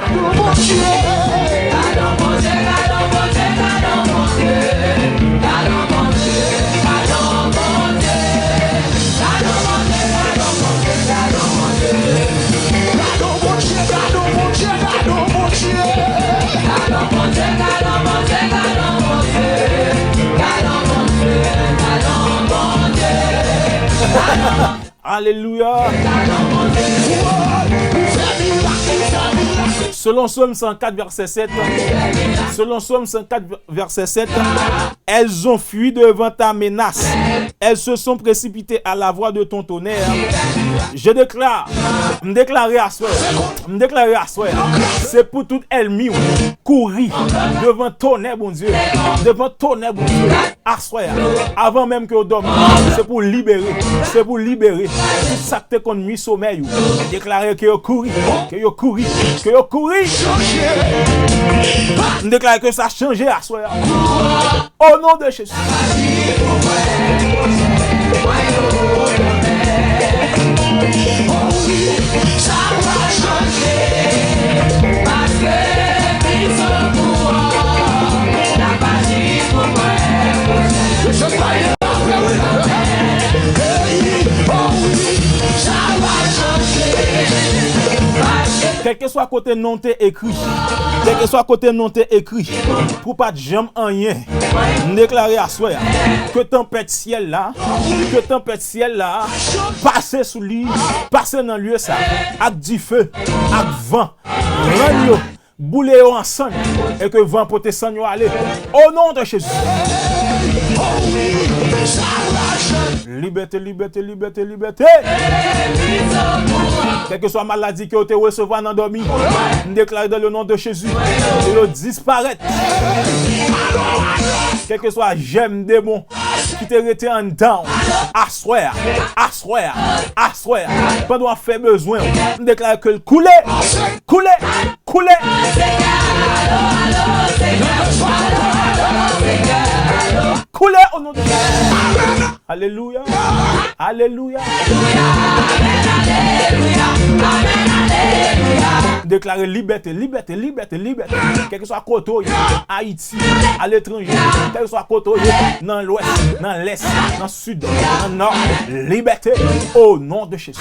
Alelouya. Selon Sòm san kat vèsè sèt, Selon Sòm san kat vèsè sèt, elles ont fui devant ta menace. Elles se sont précipitées à la voix de ton tonnerre. Je déclare, m deklare aswè, m deklare aswè, se pou tout ènmi w kouri devan tonè Bondye, devan tonè Bondye. Aswè a, avan menm ke w dòmi, se pou libere, se pou libere tout sa k te konn nwi somèy ou. M deklare ke yo kouri, ke yo kouri, ke yo kouri. M deklare ke sa chanje aswè a. O non de Jezi. Kèlkeswa kote non te ekri, kèlkeswa kote non te ekri, pou pa t janm anyen, m deklare aswè a, ke tanpèt syèl la, ke tanpèt syèl la pase sou li, pase nan lye sa, ak dife, ak van, rann yo, boule yo an sann, e ke van pote sann yo ale. O non de Jezi. Libète, libète, libète, libète. Kèlkeswa maladi ke w te resevwa nan dòmi, m deklare dans le nom de Jésus, ke yo disparèt. Kèlkeswa jèm demon ki te rete anndan w, aswè a, aswè a, aswè a, pandan w ap fè bezwen w, m deklare ke l koule, koule, koule. Koule o non de Jezi. Alelouya. Alelouya. Deklare libète, libète, libète, libète. Kèlkeswa kote w ye, Ayiti, aletranje, kèlkeswa kote w ye, nan lwès, nan lès, nan sid, nan nò, libète, o non de Jezi.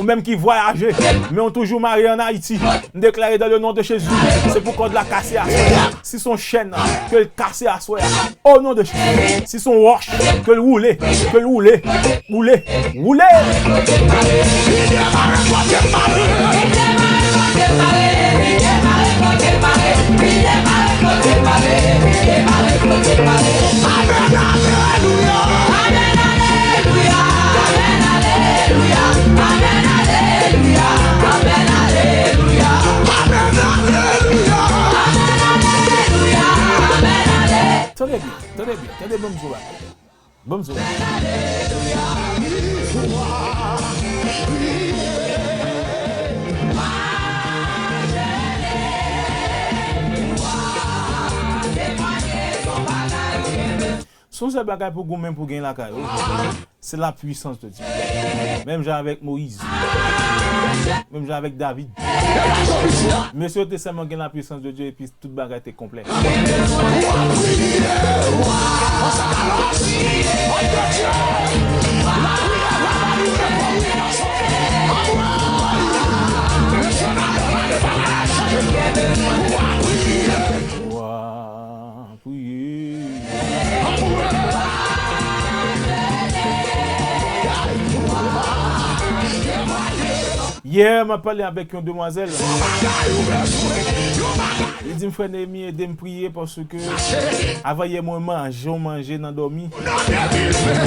Ou menm ki vwayaje, men w toujou mare ann Ayiti, m deklare dans le nom de Jésus, se pou kòd la kase aswè a. Si se yon chèn, ke l kase aswè a. O non de Jezi. Si se yon wòch, ke l woule, ke l woule, woule, woule. Tande byen, tande byen, tande, ban m di w bagay. Ban m di w bagay. Se yon sèl bagay pou goumen pou gen lakay ou. C'est la puissance de Dieu. Menm jan avèk Moyiz. Menm jan avèk David. Mesye yo te sèlman gen la puissance de Dieu epi tout bagay te konplè. Wa. Priye. Yè, m ap pale avèk yon demwazèl. Li di m, "Frè Nehemi, ede m priye paske avan yè mwen manje yon manje nan dòmi.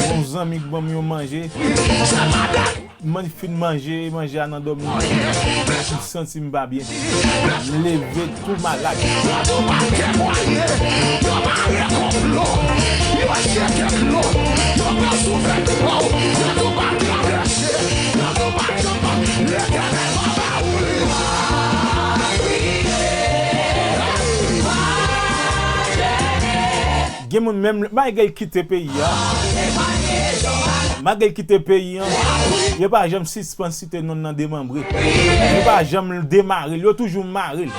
Yon zanmi k ban m yon manje." M fin manje, manje a nan dòmi. M santi m pa byen. M leve tou malad. Gen moun menm, malgre l kite peyi a, malgre l kite peyi a, yo pa janm sispann site non l nan demanbre. Yo pa janm demare l, yo toujou mare l.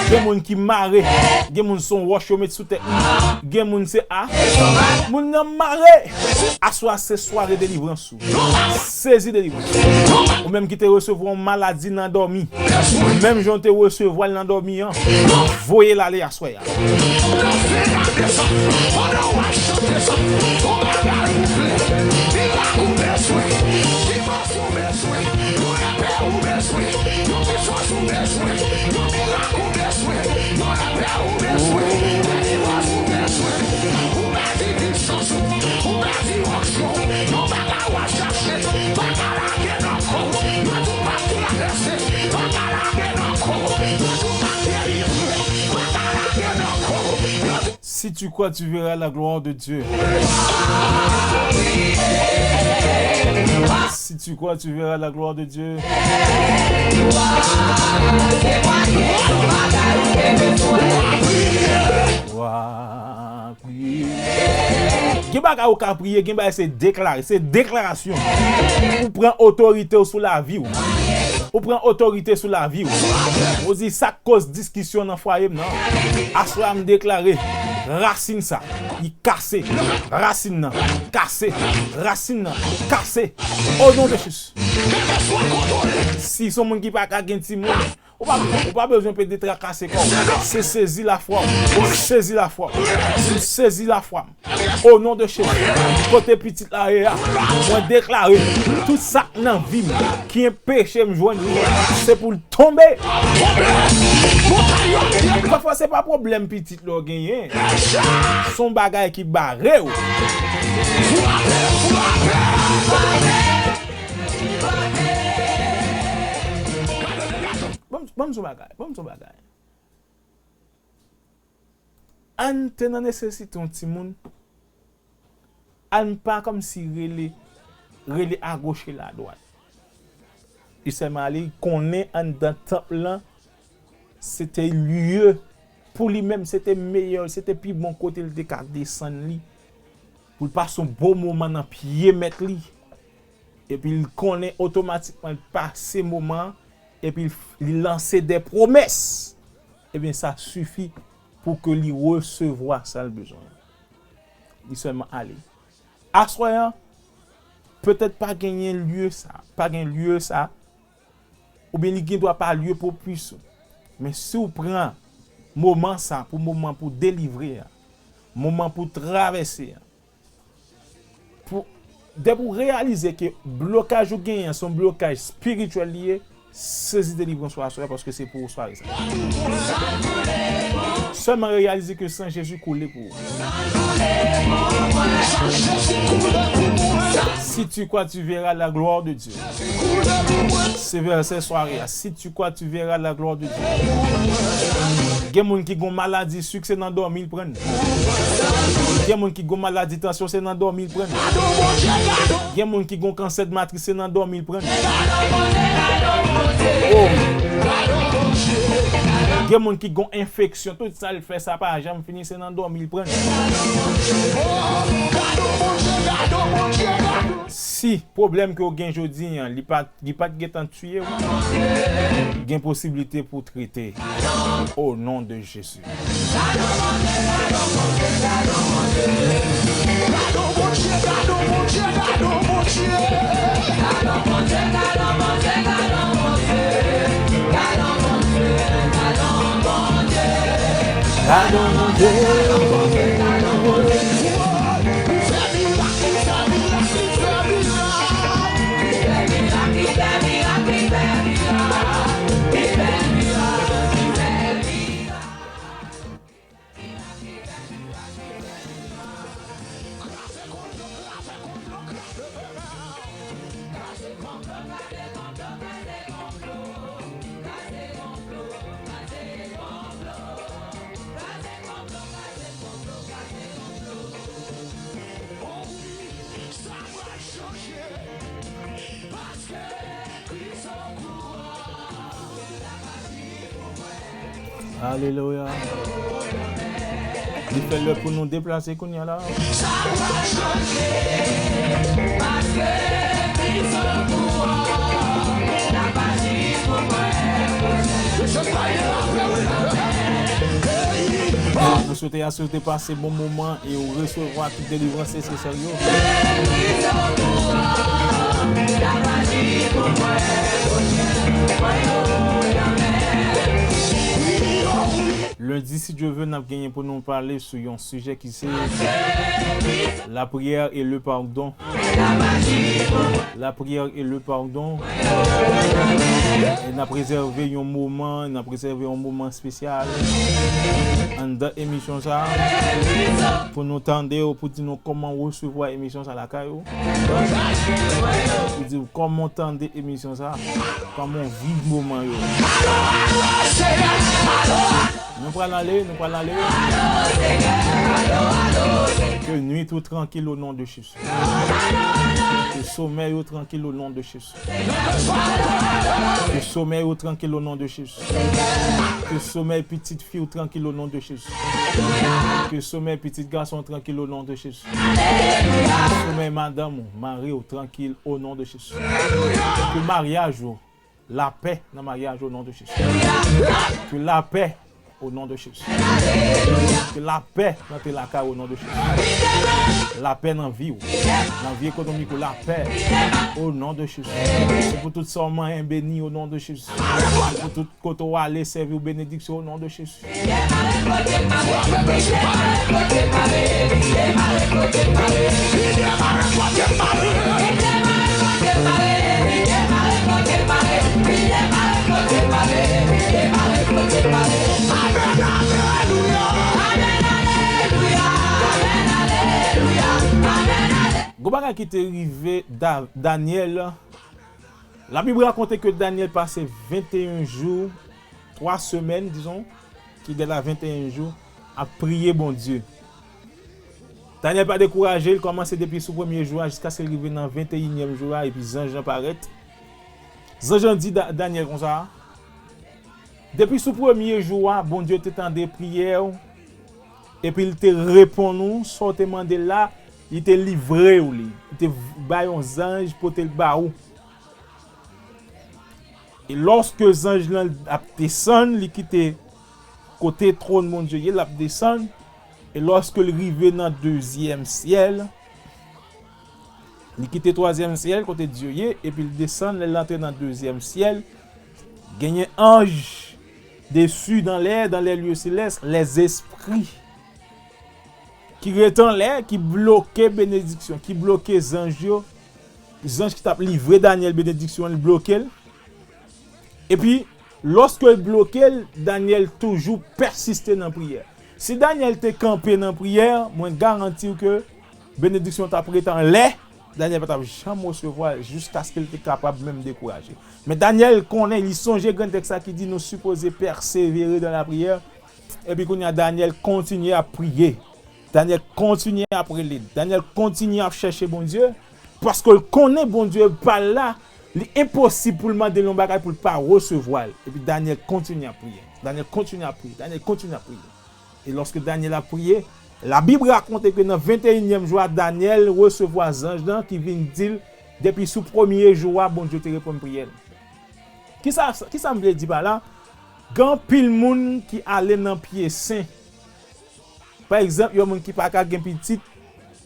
Gen moun ki mare, gen moun se yon wòch yo met sou tèt li. Gen moun se a, moun nan mare. Aswè a se sware delivrans ou. Sezi delivrans. Ou menm ki te resevwa yon maladi nan dòmi, menm jan w te resevwa l nan dòmi an, voye l ale aswè a. Si tu crois, tu verras la gloire de Dieu. Si tu crois, tu verras la gloire de Dieu. Wa priye. Gen bagay ou ka priye, gen bagay se deklare, se deklarasyon. Ou pran otorite w sou lavi w. Ou pran otorite sou lavi w. Ou di sa k koz diskisyon nan fwaye m nan. Aswè a m deklare, rasin sa, li kase. Rasin nan, kase. Rasin nan, kase. O non de Jezi. Si se yon moun ki pa ka gen timoun, ou pa, ou pa bezwen pede trakase kò w. Se sezi lafwa w. Sezi lafwa w. Sezi lafwa m. O non de Jezi. Kote pitit la ye a, mwen deklare tout sa k nan vi m ki enpeche m jwenn li, se pou l tonbe. Pafwa se pa pwoblèm pitit lè w genyen. Se yon bagay ki bare w. Ban m, ban m di w bagay, ban m di w bagay. Ann te nan nesesite yon timoun, ann pa kòmsi rele, rele agoch, rele adwat. Li sèlman ale, li konnen anndan tanp lan, se te lye, pou li menm, se te meyè, se te pi bon kote l te ka desann li, pou l pase yon bon moman nan pye mèt li. Epi l konnen otomatikman l pase moman an, epi l, li lanse de pwomès. Ebyen, sa sifi pou ke li resevwa sa l bezwen. Li sèlman ale. Aswè an, petèt pa genyen lye sa, pa gen lye sa, oubyen li gen dwa pa lye pwopis ou. Men si w pran moman sa pou moman pou delivre a, moman pou travèse a, pou, depi w reyalize ke blokaj ou genyen an se yon blokaj espirityèl li ye, sezi delivrans ou aswè a, paske se pou ou sware sa. Sèlman reyalize ke san Jezi koule pou ou. Si tu crois, tu verras la gloire de Dieu. Se vèsè sware a. Si tu crois, tu verras la gloire de Dieu. Gen moun ki gon maladi sik, se nan dòmi l pran l. Gen moun ki gon maladi tansyon, se nan dòmi l pran l. Gen moun ki gon kansè de matris, se nan dòmi l pran l. Oh. Gen moun ki gon enfeksyon, tout sa l fè, sa pa janm fini, se nan dòmi l pran l. Si pwoblèm ke w gen jodi an, li pa, li pa t gentan tiye w, gen posiblite pou w trete. O non de Jezi. Gadon Bondye. Alelouya. Li fè lè pou nou deplase kounye a la. Nou swete aswè w te pase bon moman e w resevwa tout delivrans nesesè yo. Lendi, si Dye vle, n ap genyen pou nou pale sou yon sijè ki se la prière et le pardon. La prière et le pardon. E n ap rezève yon moman, n ap rezève yon moman espesyal anndan emisyon sa a pou nou tande w, pou di nou kòman w resevwa emisyon sa a lakay ou. Pou di w kòman w tande emisyon sa a, kòman w viv moman yo. Nou pral ale, nou pral ale. Ke nwit ou trankil o non de Jezi. Ke somèy ou trankil o non de Jezi. Ke somèy ou trankil o non de Jezi. Ke somèy pitit fi ou trankil o non de Jezi. Ke somèy pitit gason ou trankil o non de Jezi. Ke somèy madanm ou, mari ou trankil o non de Jezi. Ke maryaj ou, lapè nan maryaj o non de Jezi. Ke lapè o non de Jezi. Ke lapè nan te lakay o non de Jezi. Lapè nan vi w, nan vi ekonomik ou, lapè o non de Jezi. Se pou tout sa w manyen beni o non de Jezi. Se pou tout kote w ale sèvi w benediksyon o non de Jezi. Gon bagay ki te rive Da- Danyèl. Labib rakonte ke Danyèl pase venteyen jou, twa semèn, dizon, ki gen la venteyen jou, ap priye Bondye. Danyèl pa dekouraje, li kòmanse depi sou premye jou a jiskaske l rive nan venteyinyèm jou a, epi zanj lan parèt. Zanj lan di Da- Danyèl konsa, depi sou premye jou a, Bondye te tande priyè w, epi l te reponn ou, sa w te mande l la, li te livre w li. Li te bay yon zanj pote l ba ou. E lòske zanj lan ap desann, li kite kote twòn Bondye ye, l ap desann. E lòske l rive nan dezyèm syèl, li kite twazyèm syèl kote Dye ye, epi l desann, lè l antre nan dezyèm syèl, genyen anj dessus dans les, dans les lieux célestes, les esprits ki rete anlè, ki bloke benediksyon, ki bloke zanj yo, zanj ki t ap livre Danyèl benediksyon an, li bloke l. Epi, lòske l bloke l, Danyèl toujou pèsiste nan priyè. Si Danyèl te kanpe nan priyè, mwen garanti w ke benediksyon t ap rete anlè, Danyèl pa t ap janm resevwa l jiskaske l te kapab menm dekouraje. Men Danyèl konnen, li sonje grenn tèks la ki di nou sipoze pèsevere dans la prière, epi kounye a Danyèl kontinye ap priye. Danyèl kontinye ap rele. Danyèl kontinye ap chèche Bondye, paske l konnen Bondye pa l la, li enposib pou l mande l yon bagay pou l pa resevwa l. Epi Danyèl kontinye ap priye. Danyèl kontinye ap priye. Danyèl kontinye ap priye. E lòske Danyèl ap priye, Labib rakonte ke nan venteyinyèm jou a, Danyèl resevwa zanj lan ki vin di l, depi sou premye jou a, Bondye te reponn priyè l. Kisa, kisa m vle di pa la? Gen anpil moun ki ale nan pye sen. Pa egzanp, yon moun ki pa ka gen pitit,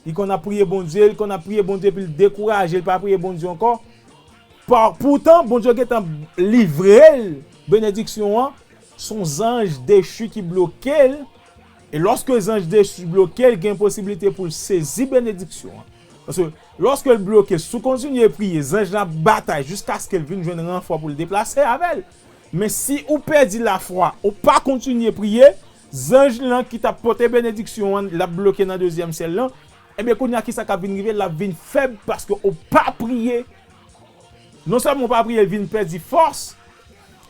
li konn ap priye Bondye, li konn ap priye Bondye, epi l dekouraje, li pa priye Bondye ankò. Pa- poutan, Bondye gentan livre l benediksyon an, se yon zanj dechi ki bloke l. E lòske zanj dechi bloke l, gen posiblite pou l sezi benediksyon an. Paske lòske l bloke, si w kontinye priye, zanj la ap batay jiskaske l vin jwenn ranfò pou l deplase avè l. Men si ou pèdi lafwa, ou pa kontinye priye, zanj lan ki t ap pote benediksyon an, l ap bloke nan dezyèm syèl lan. Ebyen, kounye a, kisa k ap vin rive? L ap vin fèb paske ou pa priye. Non sèlman ou pa priye, l vin pèdi fòs,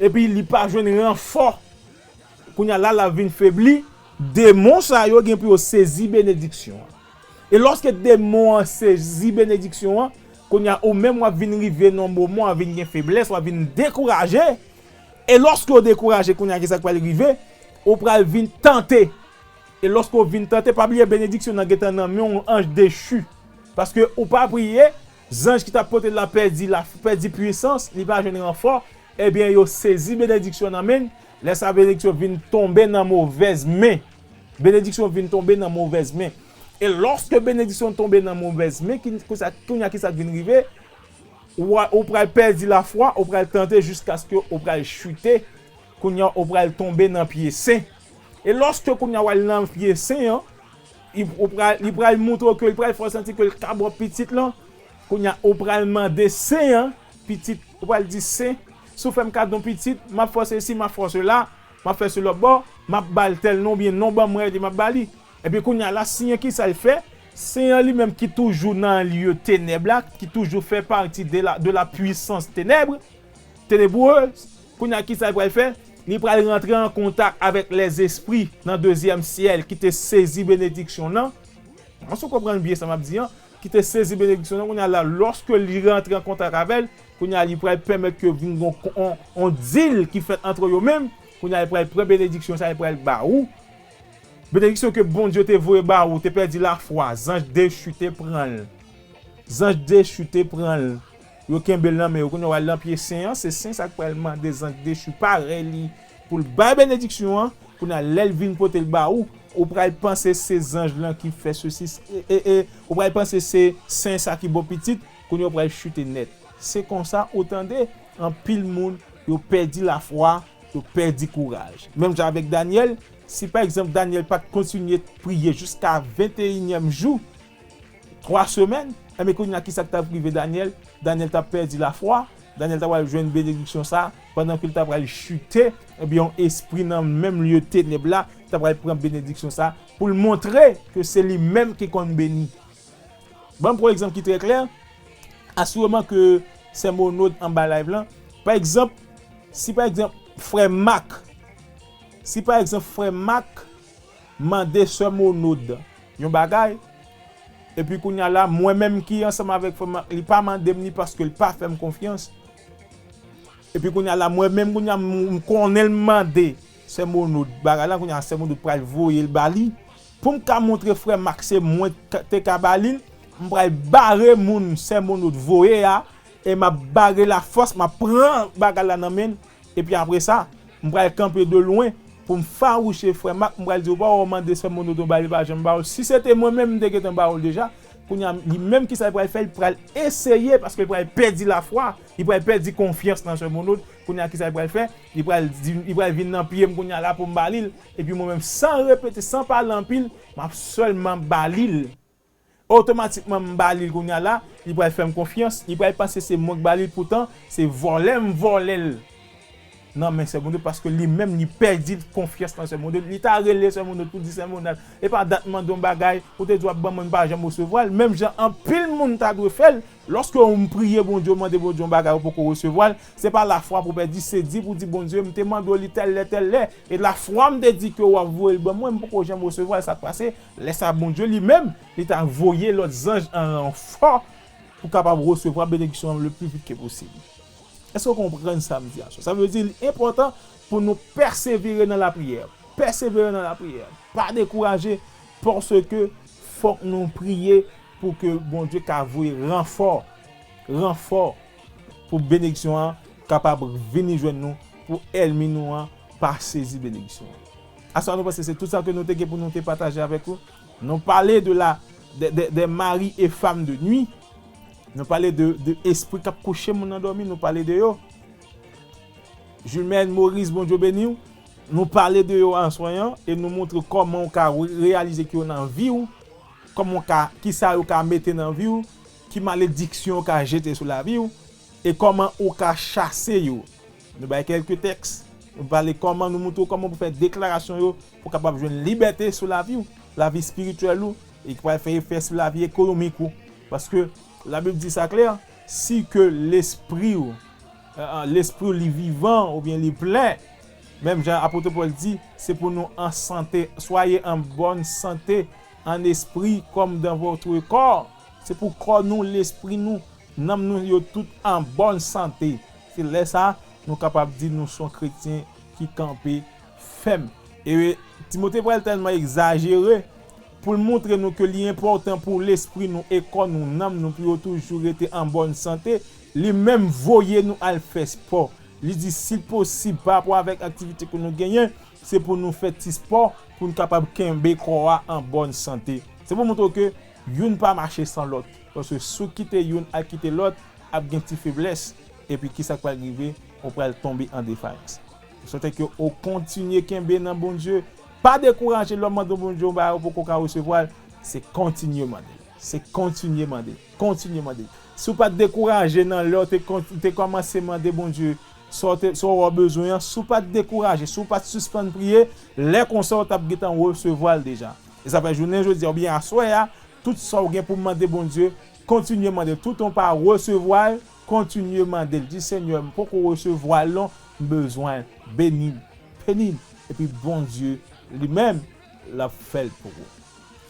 epi li pa jwenn ranfò. Kounye a la, l ap vin febli. Demon sa yo gen pou yo sezi benediksyon an. E lòske demon an sezi benediksyon an, kounye a ou menm w ap vin rive nan moman w ap vin gen feblès, w ap vin dekouraje. E lòske w dekouraje, kounye a kisa k pral rive? Ou pral vin tante. E lòske w vin tante, pa bliye benediksyon nan gentan nan men yon anj dechi. Paske ou pa priye, zanj ki t ap pote l la pèdi, la pèdi pwisans, li pa jwenn ranfò, ebyen yo sezi benediksyon nan men l. Lè sa benediksyon vin tonbe nan movèz men. Benediksyon vin tonbe nan movèz men. E lòske benediksyon tonbe nan movèz men, ki- kisa- kounye a kisa k vin rive? Ou, a- ou pral pèdi lafwa, ou pral tante jiskaske ou pral chite. Kounye a ou pral tonbe nan pye sen. E lòske kounye a w al nan pye sen an, li, ou pral, li pral montre w ke li pral fè w santi ke l ka ba w pitit lan. Kounye a ou pral mande sen an, pitit, ou pral di sen, si w fè m kado yon pitit, m ap fè w sesi, m ap fè w sela, m ap fè sou lòt bò, m ap ba l tèl non, oubyen non ban mwen, epi m ap ba li. Epi kounye a la, sen an kisa l fè? Sen an li menm ki toujou nan lye tenèb la, ki toujou fè pati de la, de la puissance ténèbres, ténébreuse, kounye a kisa l pral fè? li pral rantre an kontak avèk lèzespri nan dezyèm syèl ki te sezi benediksyon nan. Èske w konprann byen sa m ap di an? Ki te sezi benediksyon nan. Kounye a la, lòske li rantre an kontak avè l, kounye a li pral pèmèt ke vin gon on, on dil ki fèt antre yo menm. Kounye a li pral pran benediksyon sa, li pral ba ou. Benediksyon ke Bondye te voye ba ou, te pèdi lafwa, zanj dechi te pran l. Zanj dechi te pran l. Yo kenbe l nan men yo. Kounye a w al nan pye sen an, se sen sa k pral mande zanj dechi parèy li pou l bay benediksyon an. Kounye a lè l vin pote l ba ou, ou pral panse se zanj lan ki fè sesi, e, e, e, ou pral panse se sen sa ki bon pitit, kounye a w pral chite nèt. Se konsa ou tande, anpil moun, yo pèdi lafwa, yo pèdi kouraj. Menm jan avèk Danyèl, si pa egzanp Danyèl pa t kontinye priye jiska venteyinyèm jou, twa semèn, enben kounye a kisa k t ap rive Danyèl? Danyèl t ap pèdi lafwa, Danyèl t ap pral jwenn benediksyon sa, pandan ke l t ap pral chite, ebyen yon espri nan menm lye tenèb la, t ap pral pran benediksyon sa, pou l montre ke se li menm ki konn beni. Ban m pran yon egzanp ki trè klè, asireman ke sè Monod anba live lan, pa egzanp, si pa egzanp frè Mak, si pa egzanp frè Mak mande sè Monod yon bagay, epi kounye a la, mwen menm ki ansanm avèk frè Mak, li pa mande m li paske l pa fè m konfyans. Epi kounye a la, mwen menm kounye a, m, m konnen l mande sè Monod bagay la, kounye a sè Monod pral voye l ba li. Pou m ka montre frè Mak se mwen k-, te ka ba li l, m pral bare moun sè Monod voye a, e m ap bare lafòs, m ap pran bagay la nan men l, epi apre sa, m pral kanpe de lwen pou m fawouche frè Mak, m pral di, ou pa wè w mande sè Monod yon bagay, li pa janm ba w l. Si se te mwen menm, m te gentan ba w l deja. Kounye a, li menm kisa li pral fè? Li pral eseye, paske li pral pèdi lafwa, li pral pèdi konfyans nan sè Monod. Kounye a, kisa li pral fè? Li pral di, li pral vin nan pye m kounye a la pou m ba li l. Epi mwen menm, san repete, san pale anpil, m ap sèlman ba li l. Otomatikman, m ba li l kounye a la, li pral fè m konfyans, li pral panse se mwen k ba li l, poutan se vòlè m vòlè l nan men sè Monod, paske li menm li pèdi konfyans nan sè Monod. Li ta rele sè Monod pou di, sè Monod, e pa dat m mande yon bagay, ou te di w ap ban mwen, m pa janm resevwa l. Menm jan anpil moun ta dwe fè l, lòske w priye Bondye, w mande Bondye yon bagay, ou poko resevwa l, se pa lafwa pou pèdi, se di pou di, Bondye, m te mande w li tèl lè, tèl lè, e lafwa m te di ke w ap voye l ban mwen, m poko janm resevwa l, sa k pase? Lè sa a, Bondye li menm, li ta voye lòt zanj an ranfò pou kapab resevwa benediksyon an le pli vit ke posib. Èske w konprann sa m di a? Sa vle di, li enpòtan pou nou pèsevere nan lapriyè. Pèsevere nan lapriyè. Pa dekouraje, paske fòk nou priye pou ke Bondye ka voye ranfò, ranfò pou benediksyon an kapab vini jwenn nou, pou ènmi nou an pa sezi benediksyon an. Aswè a, nou panse se tout sa ke nou te gen pou nou te pataje avèk ou. Nou pale de la, de, de, de mari e fam de nwi. Nou pale de, de espri k ap kouche moun nan dòmi, nou pale de yo. Jumèn, Moris, Bondye beni w. Nou pale de yo aswè an e nou montre kòman w ka re-, reyalize ke yo nan vi w, kòman w ka, kisa yo ka mete nan vi w, ki malediksyon yo ka jete sou lavi w, e kòman ou ka chase yo. Nou bay kèlke tèks, nou pale kòman, nou montre w kòman pou fè deklarasyon yo, pou kapab jwenn libète sou lavi w, lavi espirityèl ou, e ki pral fè efè sou lavi ekonomik ou. Paske Labib di sa klè, si ke lespri w, e, e, lespri w li vivan oubyen li plen, menm jan apot Pòl di, se pou nou an sante, soyez en bonne santé, en esprit comme dans votre corps. Se pou kò nou, lespri nou, nanm nou yo tout an bòn sante. Se lè sa a, nou kapab di nou se yon kretyen ki kanpe fèm. E Timote pral tèlman egzajere pou l montre nou ke li enpòtan pou lespri nou e kò nou, nanm nou, pou yo toujou rete an bòn sante. Li menm voye nou al fè spò. Li di, si posib, pa rapò avèk aktivite ke nou genyen, se pou nou fè ti spò pou n kapab kenbe kò a an bòn sante. Se pou montre w ke youn pa mache san lòt. Paske si w kite youn al kite lòt, ap gen ti feblès. Epi kisa k pral rive? Ou pral tonbe an defayans. M swete ke ou kontinye kenbe nan Bondye. Pa dekouraje lè w mande Bondye yon bagay ou poko ka resevwa l. Se kontinye mande l. Se kontinye mande l. Kontinye mande l. Si w pa t dekouraje nan lè w te kon-, te kòmanse mande Bondye sa w te, sa w wè w bezwen an, si w pa t dekouraje, si w pa t sispann priye, lè konsa w t ap gentan resevwa l deja. E sa fè jounen jodi a, oubyen aswè a, tout sa w gen pou mande Bondye, kontinye mande l. Toutan w pa resevwa l, kontinye mande l. Di, Senyè, m poko resevwa l non, m bezwen l. Beni m. beni l, epi Bondye li menm, l ap fè l pou ou.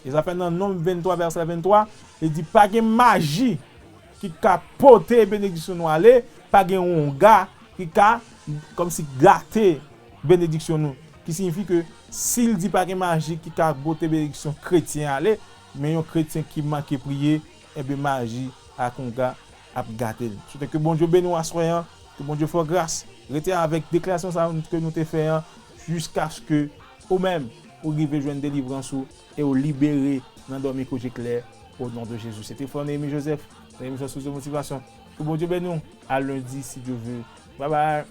E sa fè nan Nonm venntwa, vèsè venntwa, li di, pa gen maji ki ka pote benediksyon nou ale, pa gen wonga ki ka kòmsi gate benediksyon nou. Ki siyifi ke si l di pa gen maji ki ka pote benediksyon kretyen ale, men yon kretyen ki manke priye, enben maji ak wonga ap gate l. Swete ke Bondye beni w aswè an, ke Bondye fè w gras. Rete avèk deklarasyon sa a ke nou te fè an, jiskaske ou menm ou rive jwenn delivrans ou e ou libere nan dòmi kote klè, o non de Jezi. Se te frè Néhémie Joseph nan emisyon Source de Motivation. Ke Bondye beni w. A lendi, si Dye vle. Bye bye.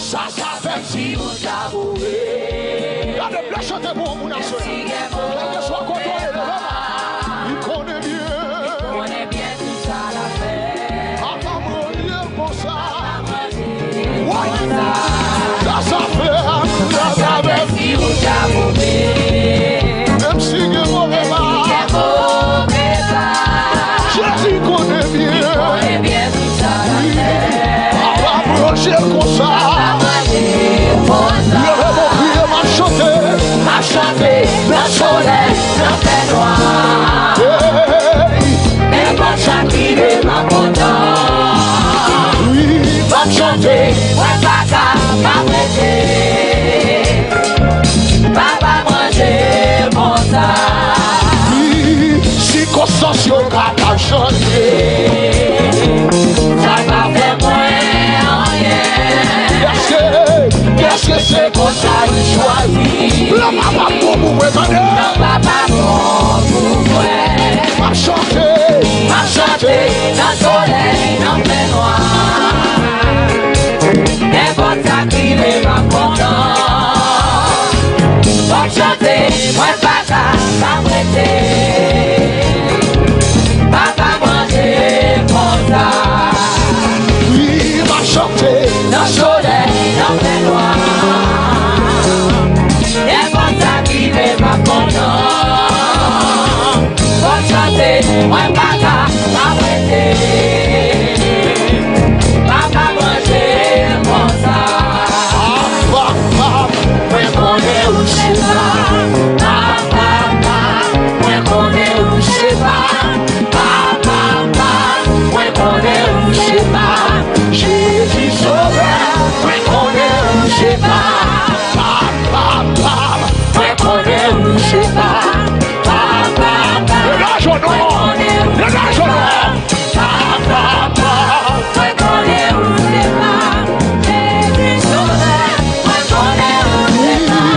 Sa ka fè ti bout la boure. Gade, lè chante pou yon moun aswè. Kèlkeswa kote w ye, leve la. Li konnen byen. Li konnen byen tout sa l ap fè. Papa mwen ye konsa. Sa sa fè, sa sa fè. Menm si gen move pa, Jezi konnen byen. Wi, papa manje konsa. Leve men w, kriye, m ap chante. M ap chante nan solèy, nan fènwa. Hey. Nenpòt sa k rive, m ap kontan. Wi, m ap chante, mwen pa ka pa rete. Papa manje konsa. Wi, sikonstans yo ka pa chanje. Sa pa fè mwen anyen. Èske, èske se konsa li chwazi? Lè papa bon pou mwen, tande. Lè papa bon pou mwen. M ap chante, m ap chante nan solèy, nan fènwa. Nenpòt sa k rive, m ap kontan. M ap chante, mwen pa ka pa rete. Papa manje konsa. Wi, m ap chante nan solèy, nan fènwa. Nenpòt sa k rive, m ap kontan. Fò chante, mwen pa ka pa rete. Papa manje konsa. Papa, mwen konnen ou se pa. Papa, mwen konnen ou se pa. Papa, mwen konnen ou se pa. Jezi Sovè, mwen konnen ou se pa. Papa, mwen konnen ou se pa. Papa, mwen konnen ou se pa. Papa, mwen konnen ou se pa. Jezi Sovè, mwen konnen ou se pa.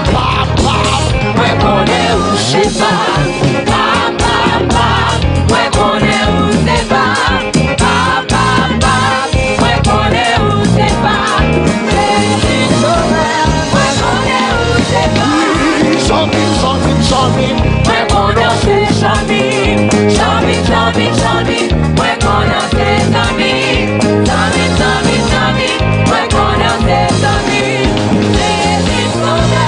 Papa, mwen konnen ou se pa. Papa, mwen konnen ou se pa. Papa, mwen konnen ou se pa. Jezi Sovè, mwen konnen ou se pa. Zanmi, zanmi, zanmi, mwen konnen se zanmi. Zanmi, zanmi, zanmi, mwen konnen se zanmi. Zanmi, zanmi, zanmi, mwen konnen se zanmi. Jezi Sovè,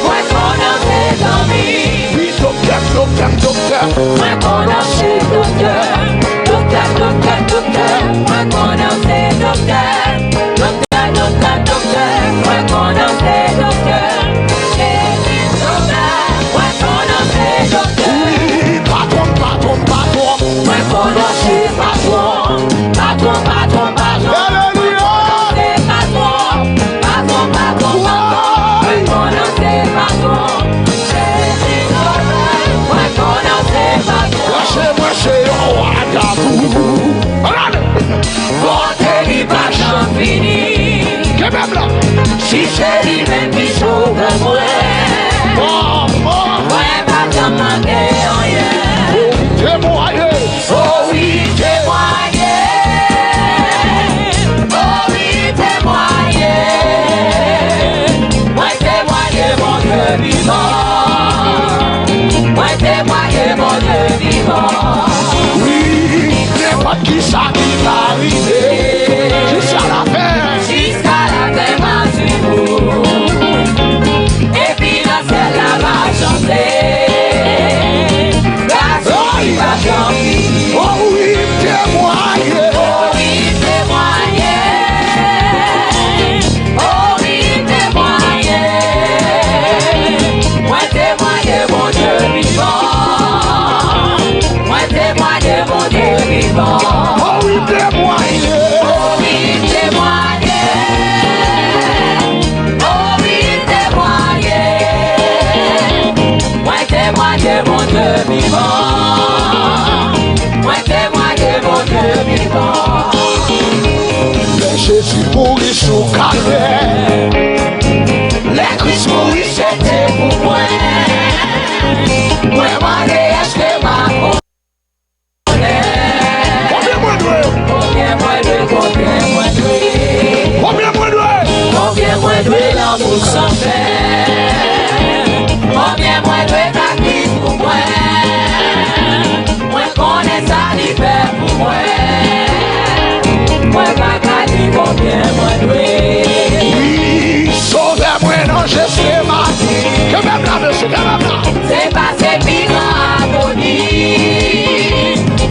mwen konnen se zanmi. Wi, doktè, doktè, doktè, mwen konnen se doktè. Doktè, doktè, doktè, mwen konnen se doktè. Doktè, doktè, doktè, mwen konnen se doktè. Jezi vivan. Mwen temwaye Bondye vivan. Lè Jezi mouri sou Kalvè, lè Kris mouri, se te pou mwen. Mwen mande, èske m a konnen? Konbyen mwen dwe? Konbyen mwen dwe? Konbyen mwen dwe? Konbyen mwen dwe? Konbyen mwen dwe lanmou san fè? Konbyen mwen dwe ka Kris pou mwen? Mwen konnen sa li fè pou mwen. Mwen pa ka di konbyen mwen dwe. Wi, Sovè mwen nan Jetsemani. Kenbe m la, mesye, kenbe m la. Se pase pi gran agoni.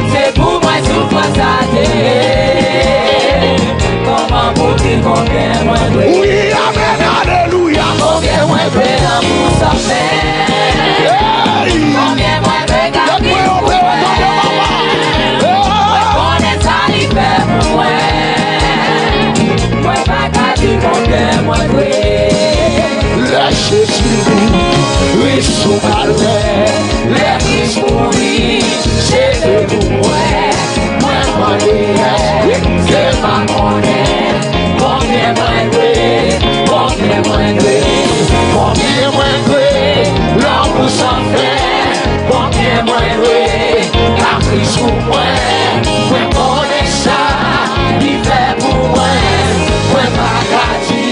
Se pou mwen soufrans sa te ye. Kòman pou di konbyen mwen dwe? Wi, amèn, alelouya. Konbyen mwen dwe lanmou sa fè? Hey! Konbyen mwen dwe gade pou mwen? Mwen konnen sa li fè pou mwen. Mwen pa ka di konbyen mwen dwe. Lè Jezi mouri sou Kalvè, lè Kris mouri, se te pou mwen. Mwen mande, èske m a konnen konbyen mwen dwe, konbyen mwen dwe, konbyen mwen dwe, lanmou san fè, konbyen mwen dwe, ka Kris pou mwen, mwen konnen sa li fè pou mwen, mwen pa ka di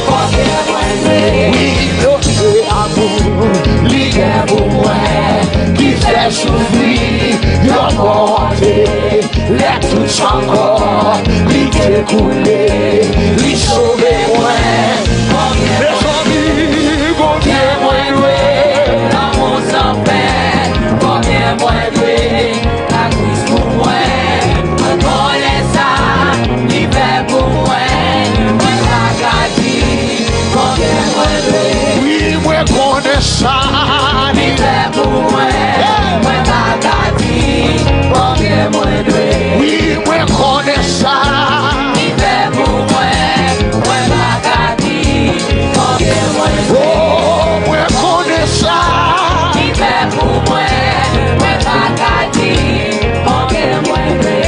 konbyen mwen dwe. Wi, Bondye amou, li gen pou mwen, ki fè soufri yon bò te. Lè tout san kò li te koule, li sove mwen. Konbyen mwen dwe, konbyen mwen dwe, lanmou san fè, konbyen mwen dwe, ka Kris pou mwen. Mwen konnen sa li fè pou mwen, mwen pa ka di konbyen mwen dwe. Wi, mwen konnen sa li fè pou mwen. Mwen pa ka di konbyen mwen dwe. Wi, mwen konnen sa li fè pou mwen. Mwen pa ka di konbyen mwen dwe. Oh, mwen konnen sa li fè pou mwen. Mwen pa ka di konbyen mwen dwe.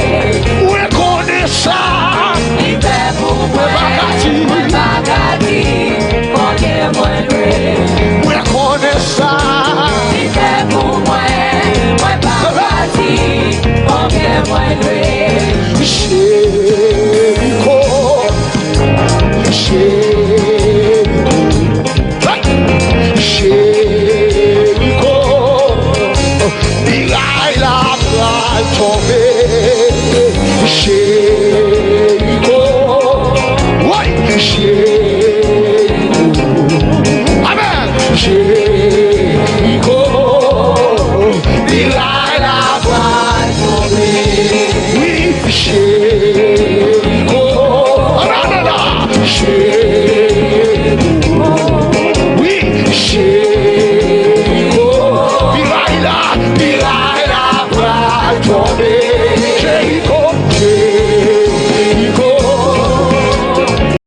Mwen konnen sa li fè pou mwen. Mwen pa ka di. Mwen pa ka di konbyen mwen dwe. Mwen konnen sa li fè pou mwen. Mwen pa ka di konbyen mwen dwe. Jeriko, Jeriko, Jeriko, miray la pral tonbe.